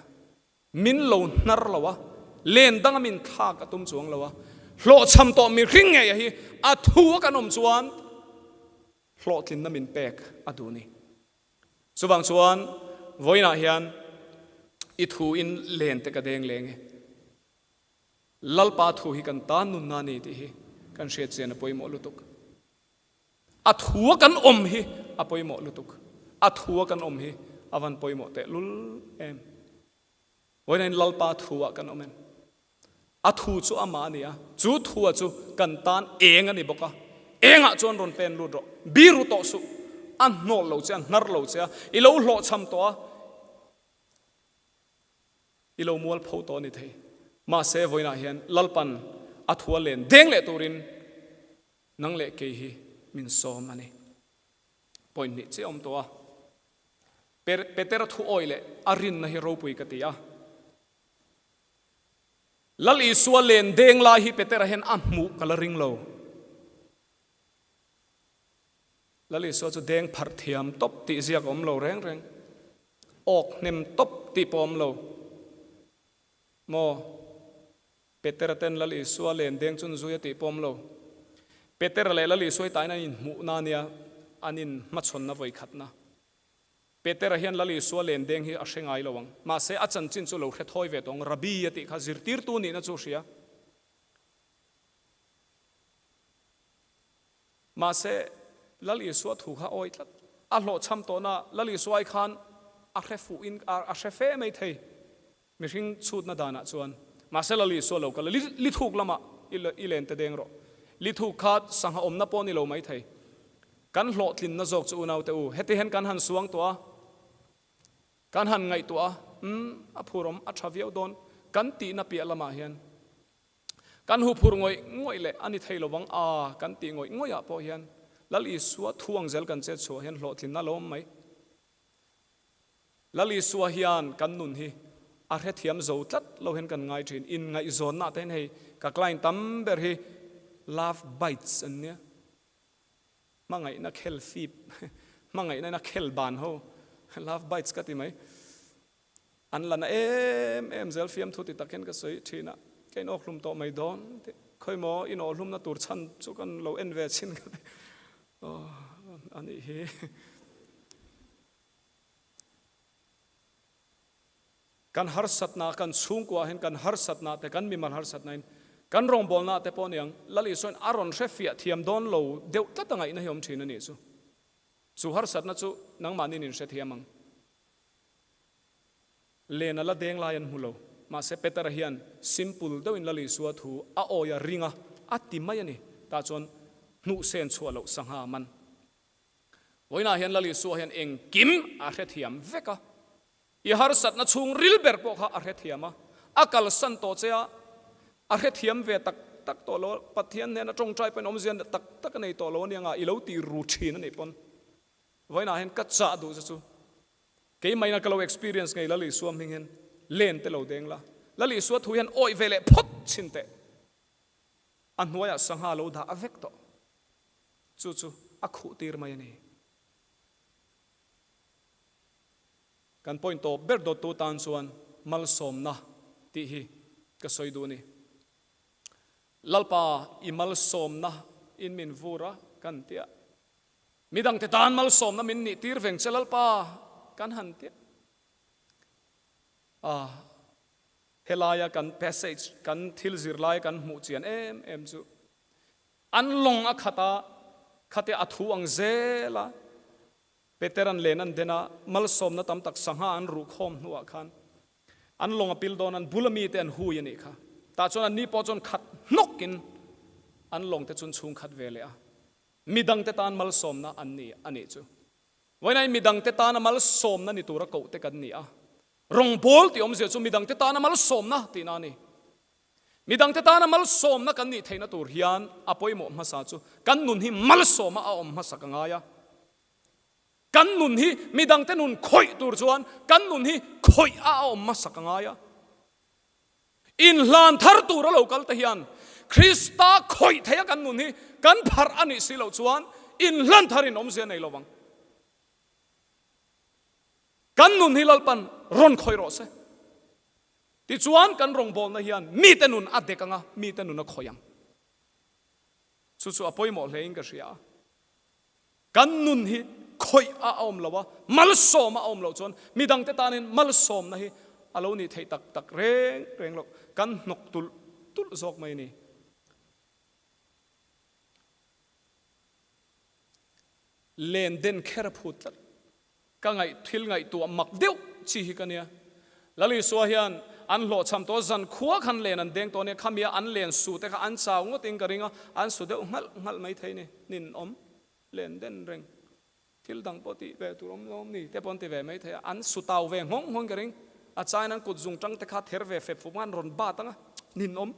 min lo hnar lo a, len danga min thlak a tum chuang lo a, hlawhchham tawh mihring ngeia hi a thu a kan awm chuan hlawhtlinna min pek a duh ni. Chuvang chuan vawiinah hian i thu in len te ka deng leng e. Lalpa thu hi kan tan nunna a ni tih hi kan hriat chian a pawimawh lutuk. A thua kan awm hi a pawimawh lutuk. A thua kan awm hi a van pawimawh teh lul em. Vawiin Lalpa thua kan awm em? A thu chu amah a ni a, chu thua chu kan tan eng a ni bawk a. Engah chuan rawn pen lut rawh. Biru tawh suh. A hnawl lo che a, hnar lo che a, i lo hlawhchham tawh a. I lo mual pho tawh a ni thei. Mahse, vawiinah hian Lalpan a thua len deng leh turin nang leh kei hi min sawm a ni. Point hnih chiah a awm tawh a. Petera thu awi leh a rinna hi ropui ka ti a. Lal Isua len deng lai hi Petera hian a hmuh ka la ring lo. Lal Isua chu deng pharh thiam tawp tih ziak a awm lo reng reng. Awk hnem tawp tih pawh a awm lo. Maw? Petera ten Lal Isua len deng chun zui a tih pawh a awm lo. Petera leh Lal Isua hi tain an inhmuhna a nia, an inhmachhawnna vawikhatna. Petera hian Lal Isua len deng hi a hre ngai lo ang. Mahse, a chanchin chu lo hre thawi ve tawh ang. Rabbi a tih kha zirtirtu nihna chu a hria. Mahse, Lal Isua thu kha awi tlat. A hlawhchham tawhna Lal Isua ai khan a hre fuhin a hre fe mai thei mihring chhutna danah chuan. Mahse, Lal Isua lo kal a, li thuk lamah i len te deng rawh. Li thuk kha sangha awmna pawh ni lo mai thei. Kan hlawhtlinna zawk chu unaute u, heti hian kan han suang tawh a, kan han ngaihtuah a, umm, a phurawm a tha viau dawn kan tihna piah lamah hian Kan huphurh ngawih ngawih leh a ni thei lovang a kan tih ngawih ngawih ah pawh hian Lal Isua thu ang zel kan chet chhuah hian hlawhtlinna lo awm mai. Lal Isua hian kan nun hi a hrethiam zo tlat lo hian kan ngai thin. Inngaihzawnna ah te hian hei ka client tam ber hi love bites an nia. Hmangaihna khel fip, hmangaihna in a khel ban ho, love bites ka ti mai. An la na em em zel fiamthu ti tak hian ka sawi thin a, ka inawkhlum tawh mai dawn tih khawi maw inawhlumna tur chhan chu kan lo en ve chin ka ti aw a nih hi. Kan harsatna kan chhungkua hian kan harsatna te kan mimal harsatna in kan rawngbawlna te pawh aniang Lal Isuain a rawn hre fiah thiam dawn lo deuh tlat a ngaihna hi awm thin a nih chu. Chu harsatna chu nangmahniin in hrethiam ang. Len a la deng lai an hmu lo. Mahse Petera hian simple deuhin Lal Isua thu a awi a ring a, a ti mai a ni. Tah chuan hnuh sen chhuah loh sangha a man. Vawiinah hian Lal Isua hian engkim a hrethiam vek a. I harsatna chhung ril ber pawh kha a hrethiam a. A kalsan tawh che a, a hrethiam ve tak tak tawh lo. Pathian hnena tawngtai pawhin awmzia tak tak a nei tawh lo aniang a, i lo ti ru thin a nih pawn. Vawiinah hian ka chah duh che chu Keimahina ka lo experience ngei Lal Isua hming hian len te lo deng la. Lal Isua thu hian awih ve leh phawt chhin teh. A hnuaiah sangha lo dah a vek tawh. Chu chu a khuh tir mai a ni. Kan point tawp ber dawttu tan chuan malsawmna tih hi ka sawi duh a ni. Lalpa i malsawmna in min vur a kan ti a. Midangte tan malsawmna min nih tir veng che Lalpa kan han ti a. A, helaia kan passage, kan thil zir laia kan hmuh chian em em chu an lawng a khat a, khate a thu ang zel a, Peteran len an den a, malsawmna tam tak sangha an ruh khawm hnuah khan an lawng a pil dawn, an bula mite an hui a nih kha. Tah chuan anni pawh chuan khat hnawkin an lawngte chu an chhung khat ve leh a, midangte tan malsawmna an ni a nih chu. Vawiinai midangte tana malsawmna ni tura koh te kan ni a, rawngbawl tih awmzia chu midangte tana malsawmna tihna a ni. Midangte tana malsawmna kan nih theihna tur hian a pawimawh hmasa chu kan nun hi malsawma a awm hmasak a ngai a. Kan nun hi midangte nun khawih tur chuan kan nun hi khawih a a awm hmasak a ngai a. Inhlan thar tura lo kal te hian Krista khawih theia kan nun hi kan pharh a nih si loh chuan inhlan tharin awmzia nei lo vang. Kan nun hi Lalpan rawn khawih rawh se. Tichuan kan rawngbawlna hian mite nun a dek ang a, mite nun a khawih ang. Chu chu a pawimawh hlein ka hria a. Kan nun hi khawih a awm lo a, malsawm a awm loh chuan midangte tanin malsawmna hi a lo nih theih tak tak reng reng loh. Kan hnawk tulh tulh zawk mai a ni. Len den kher a phut tlat. Ka ngaih thil ngaihtuah mak deuh chi hi ka nia. Lal Isua hian an hlawhchham tawh zan khua khan len an deng tawh nia, khamia an len su te kha an chau ngawtin ka ring a, an su deuh nghalh nghalh mai thei ni, nin awm len den reng thil dang pawh tih ve tur awm lawm ni te pawh an ti ve mai thei a, an su tau ve nghawng nghawng ka ring, a chain an kut zung tang te kha ther ve fep fup an rawn bat ang a, nin awm.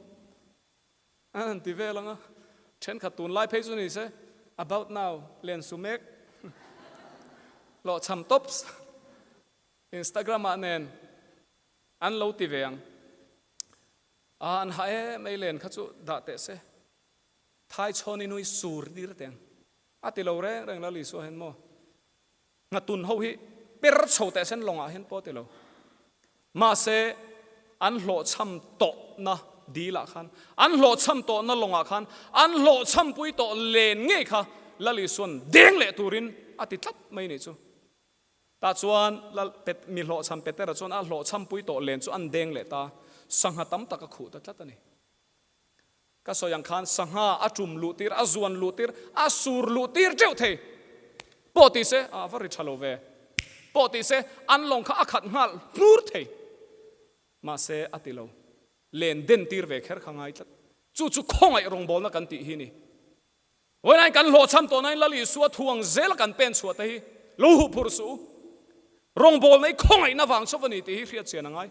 An han ti vel ang a, thenkhat tunlai phei chu ni se, about now, len su mek, hlawhchham tops, Instagram ah nen an lo ti ve ang. Ah, an ha em ei len kha chu dah teh se, thai chhawn i nui sur tir teh ang. A ti lo reng reng Lal Isua hian maw? Nghatun ho hi per chho teh sen lawngah hian pawh ti lo. Mahse, an hlawhchham tawhna dilah khan, an hlawhchham tawhna lawngah khan, an hlawhchhampui tawh len ngei kha Lal Isua'n deng leh turin a ti tlat mai nih chu. Tah chuan Lal Pet, mi hlawhchham Petera chuan a hlawhchhampui tawh len chu an deng leh ta, sangha tam tak a khuh ta tlat a ni. Ka sawi ang khan sangha a tum luh tir, a zuan luh tir, a sur luh tir teuh thei. Pawh ti se, a va ri tha lo ve. Pawh ti se, an lawng kha a khat nghal hnur thei. Mahse, a ti lo. Len den tir ve kher kha ngai tlat. Chu chu khawngaih rawngbawlna kan tih hi ni. Vawiin kan hlawhchham tawh nain Lal Isua thuang zela kan pen chhuah te hi lo huh phurh suh u. Rawngbawlna hi khawngaihna vang chauh a ni tih hi hriat chian a ngai.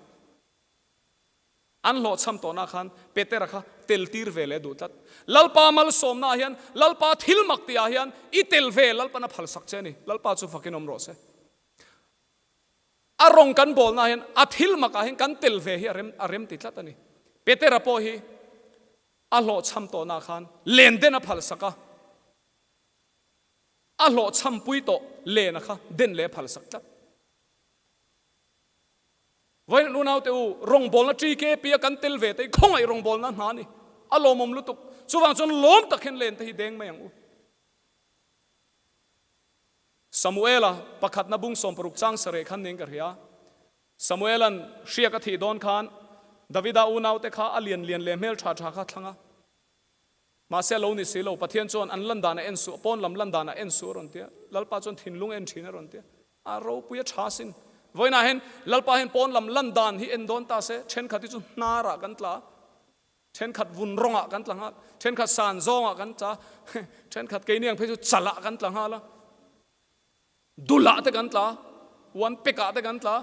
An hlawhchham tawhna khan Petera kha tel tir ve leh duh tlat. Lalpa malsawmnaah hian, Lalpa thil mak tihah hian i tel ve Lalpan a phalsak che a ni. Lalpa chu fakin awm rawh se. A rawng kan bawlnaah hian a thil makah hian kan tel ve hi a rem a rem ti tlat a ni. Petera pawh hi a hlawhchham tawhnaah khan len den a phalsak a, a hlawhchhampui tawh lena kha den leh a phalsak tlat. Vawiin unaute u, rawngbawlna TKP a kan tel ve te hi khawngaih rawngbawlna hna a ni. A lawmawm lutuk. Chuvang chuan lawm tak hian len te hi deng mai ang u. Samuela pakhatna bung 16 chang sareh khan nen ka hria. Samuela'n hriak a thih dawn khan Davida unaute kha a lian lian leh hmel tha tha kha thlang a. Mahse a lo ni si lo, Pathian chuan an lan dan a en suh, pawn lam lan dan a en suh a rawn ti a, Lalpa chuan thinlung en thin a rawn ti a, a ropui a tha sin. Vawiinah hian Lalpa hian pawn lam lan dan hi en dawn ta se, thenkhat hi chu hnarah kan tla, thenkhat vun rawngah kan tla nghal, thenkhat san zawngah kan tla, thenkhat keini ang phei chu chalah kan tla nghal a, dulah te kan tla, uan pekah te kan tla,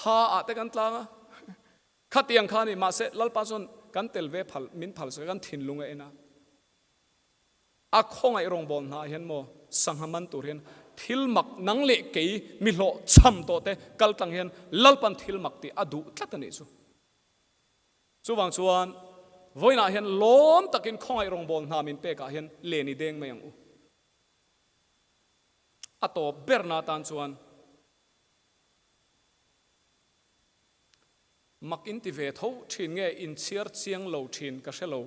ha ah te kan tlang a. Khatiang kha a ni, mahse Lalpa chuan kan tel ve phal, min phal sak a, kan thinlung a en a. A khawngaih rawngbâwl hnaah hian maw sangha man tur hian Thil mak nang leh kei mi hlawh chham tawh te kal tlang hian Lalpan thil mak tih a duh tlat a nih chu. Chuvang chuan vawiinah hian lawm takin khawngaih rawngbâwl hna min pekah hian len i deng mai ang u. A tawp berna atan chuan mak in ti ve tho thin nge inchhiar chiang lo thin ka hre lo.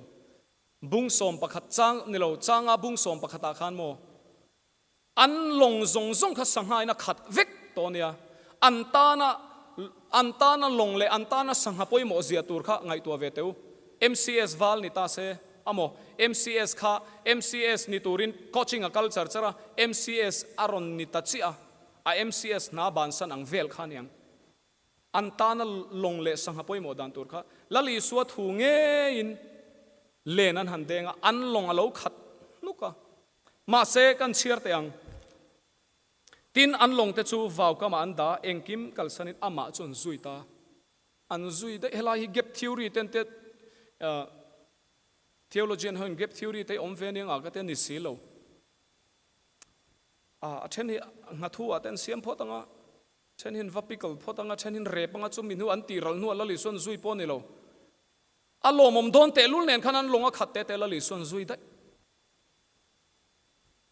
Bung 11 chang ni lo changa bung 11 ah khan maw an lawng zawng zawng kha sangha in a khat vek tawh ania. An tana an tana lawng leh an tana sangha pawimawh zia tur kha ngaihtuah ve teh u. MCS val ni ta se amaw MCS kha MCS ni turin coaching a kal char char a, MCS a rawn ni ta chiah a, a MCS hna bansan ang vel kha aniang. An tana lawng leh sangha pawimawh dan tur kha Lal Isua thu ngeiin len an han deng a, an lawng a lo khat hnuk a. Mahse, kan chhiar teh ang. Tin, an lawng te chu vau kamah an dah, engkim kalsanin amah chu an zui ta. An zui daih, helai hi gap theory ten te theologian hoin gap theory te awm ve aniang a ka ti a ni si lo. A then hi nghathu ah te an siam phawt ang a. Then hin va pickle phawt anga then hin rep anga chumi hnu an tih ral hnuah Lal Isuan zui pawh a ni lo. A lawmawm dawn tehlul nen khan an lawng a khat te te Lal Isuan zui daih.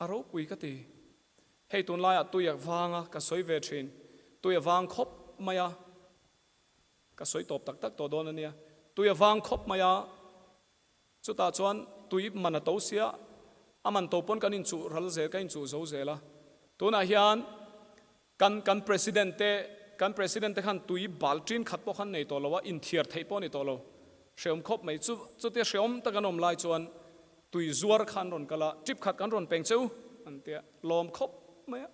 A ropui ka ti. Hei tunlaiah tui a vang a, ka sawi ve thin. Tui a vang khawp mai a, ka sawi tawp tak tak tawh dawn a nia. Tui a vang khawp mai a, Chutah chuan tui man a to sia, a man to pawn kan inchuh ral zel, kan inchuh zo zel a. Tunah hian kan kan President te, kan President te khan tui bal ṭin khat pawh khan nei tawh lo a, inthiar theih pawh a ni tawh lo. Hreawm khawp mai. Chu chutia hreawm tak an awm lai chuan tui zuar kha an rawn kal a, trip khat kan rawn peng che u an tia, lawm khawp mai a.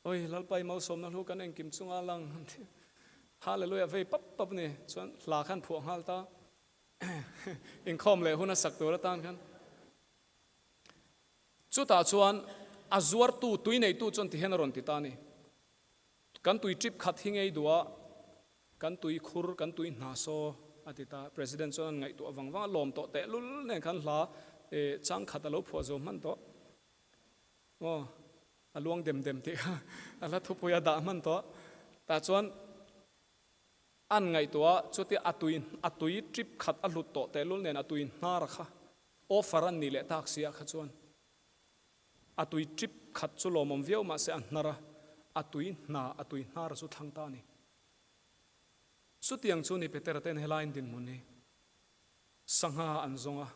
Oi, Lalpa i malsawmna hlu kan engkim chunga lang an ti. Hallelujah vei pap pap a ni. Chuan hla khan phuah nghal ta. Inkhawm leh hun a sak tur atan khan chutah chuan a zuartu tui neitu chuan ti hian a rawn ti ta a ni. Kan tui trip khat hi ngei duh a, kan tui khur, kan tui hna saw a ti ta. President chuan an ngaihtuah vang vang a, lawm tawh tehlul nen khan hla chang khat a lo phuah zo hman tawh. Aw, a luang dem dem tih kha a hla thupui a dah hman tawh. Tah chuan An ngaihtuah chutia a tui a tui trip khat a hlut tawh tehlul nen a tui hnar a kha offer an nih leh tak si ah kha chuan a tui trip khat chu lawmawm viau mahse a hnar a, a tui hna a tui hnar a chu thlang ta a ni. Chutiang chu ni Petera ten helaiin dinhmun hi sangha an zawng a,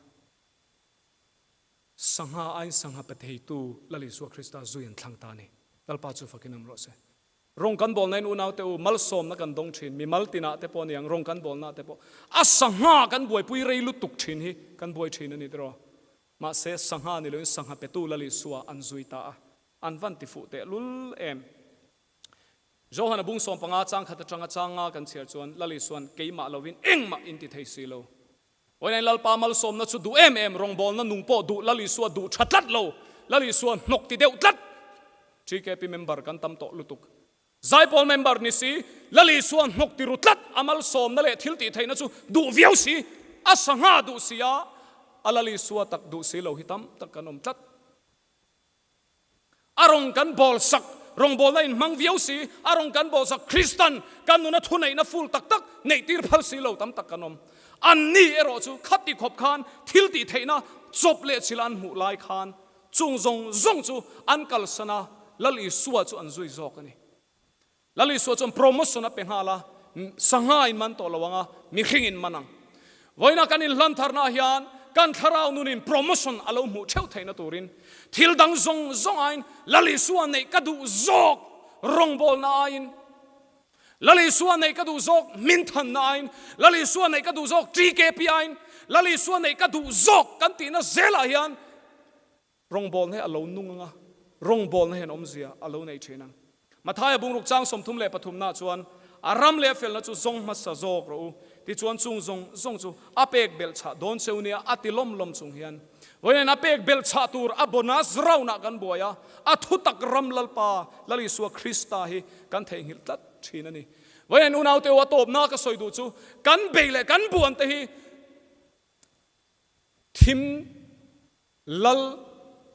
sangha aiin sangha pe theitu Lal Isua Krista zui an thlang ta a ni. Lalpa chu fakin awm rawh se. Rawng kan bawlna in unaute u, malsawmna kan dawng thin, mimal tinah te pawh a ni ang, rawng kan bawlna te pawh a sangha kan buaipui rei lutuk thin hi kan buai thin a ni tiraw. Mahse sangha ni loin sangha petu Lal Isua an zui ta a, an van ti fuh teh lul em. Johana bung 15 chang khat atanga chang nga kan chhiar chuan Lal Isuan keimah lovin engmah in ti thei si lo. Vawiin Lalpa malsawmna chu duh em em, rawngbawlna nung pawh duh Lal Isua duh tha tlat lo, Lal Isua hnawk ti deuh tlat. TKP member kan tam tawh lutuk. Zaipawl member ni si, Lal Isua hnawk ti ru tlat, a malsawmna leh thil tih theihna chu duh viau si, a sangha duh si a, a Lal Isua tak duh si lo hi tam tak kan awm tlat. A rawng kan bawl sak, rawngbawlna inhmang viau si, a rawng kan bawl sak Kristan kan nuna thuneihna ful tak tak neih tir phal si lo tam tak kan awm. Anni erawh chu khati khawp khan thil tih theihna chawp leh chil an hmuh lai khan chung zawng zawng chu an kalsan a, Lal Isua chu an zui zawk a ni. Lal Isua chuan promotion a pe nghal a, sangha in man tawh lo ang a, mihring in man ang. Vawiina kan inhlan tharna hian kan thlarau nunin promotion a lo hmuh theuh theihna turin thil dang zawng zawng aiin Lal Isua neih ka duh zawk rawngbawlna aiin, Lal Isua neih ka duh zawk hminthanna aiin, Lal Isua neih ka duh zawk TKP aiin, Lal Isua neih ka duh zawk kan tihna zelah hian Rawngbawlna hi a lo nung ang a, rawngbawlna hian awmzia a lo nei thin ang. Mathaia bungruk chang 33 nah chuan, A ram leh a felna chu zawng hmasa zawk rawh u, tichuan chung zawng zawng chu a pek belh chhah dawn cheu nia a ti lawm lawm chung hian vawiin a pek belh chhah tur a bonus round ah kan buai a, a thutak ram Lalpa Lal Isua Krista hi kan theihnghilh tlat thin a ni. Vawiin unaute u a tawpna ka sawi duh chu kan bei leh kan buan te hi thim Lal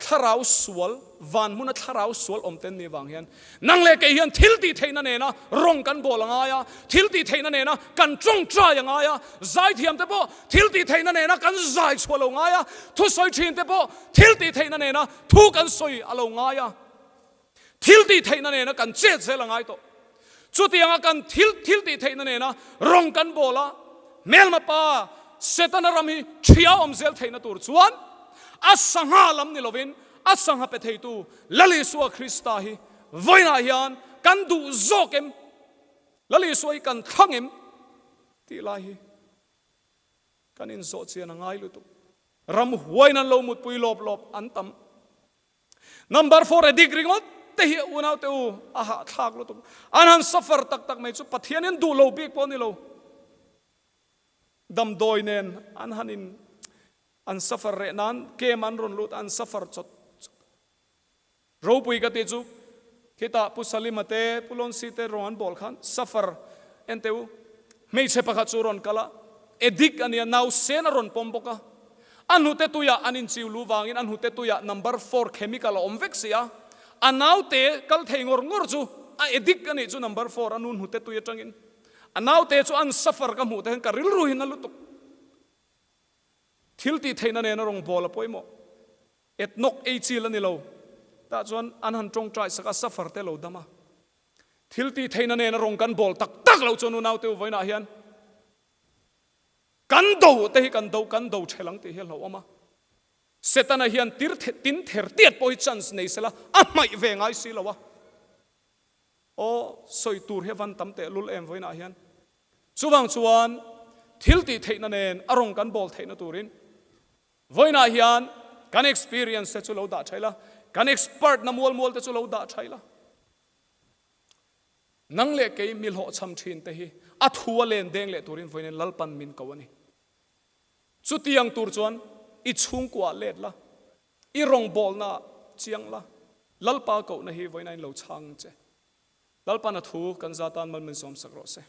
Thlarau sual, van hmuna thlarau sual awm ten nih vang hian nang leh kei hian thil tih theihna nena rawng kan bawl a ngai a, thil tih theihna nena kan tawngtai a ngai a, zaithiam te pawh thil tih theihna nena kan zai chhuah lo ngai a, thusawi thin te pawh thil tih theihna nena thu kan sawi a lo ngai a. Thil tih theihna nena kan chet zel a ngai tawh. Chutianga kan thil thil tih theihna nena rawng kan bawl a, hmelma pa Setana ram hi ṭhia awm zel theihna tur chuan a sangha lam ni lovin a sangha pe theitu Lal Isua Krista hi vawiinah hian kan duh zawk em? Lal Isua hi kan thlang em? Tih lai hi kan inzawh chian a ngai lutuk. Ram huain an lo mutpui lawp lawp an tam. Number 4 a dik ringawt te hi unau te u a hahthlak lutuk. An han suffer tak tak mai chu Pathian in duh lo bik pawh a ni lo. Damdawi nen an han in an suffer reh nan camp an rawn lut an suffer chawt chawt. Ropui ka tih chu khitah Pu Salima te Pu Lonsi te rawn an bawl khan suffer en teh u. Hmeichhe pakhat chu rawn kal a, addict a nia nausen a rawn pawm bawk a. A hnute tuiah an inchiu lu vangin a hnute tuiah number four chemical a awm vek si a, a naute kal thei ngawr ngawr chu a addict a nih chu number four a nu hnute tui atangin a naute chu an suffer ka hmuh te hian ka rilru hi na lutuk. Thil tih theihna nena rawngbawl a pawimawh. Etnok ei chil a ni lo. Tah chuan an han tawngtai sak a, suffer te lo dam a. Thil tih theihna nena rawng kan bawl tak tak loh chuan u naute u vawiinah hian Kan do te hi kan do kan do ṭhel ang tih hi a hlauhawm a. Setana hian tir tin ther tiat pawh hi chance nei sela a hmaih ve ngai si lo a. Aw, sawi tur hi a van tam teh lul em vawiinah hian. Chuvang chuan thil tih theihna nen a rawng kan bawl theihna turin vawiinah hian kan experience te chu lo dah ṭha ila, kan expert na mual mual te chu lo dah ṭha ila. Nang leh kei mi hlawhchham thin te hi a thu a len deng leh turin vawiin Lalpan min ko a ni. Chutiang tur chuan i chhungkuah let la, i rawngbawlna ah chiang la, Lalpa kohna hi vawiin a inlo chhang che. Lalpan a thu kan za tan mal min sawmsak rawh se.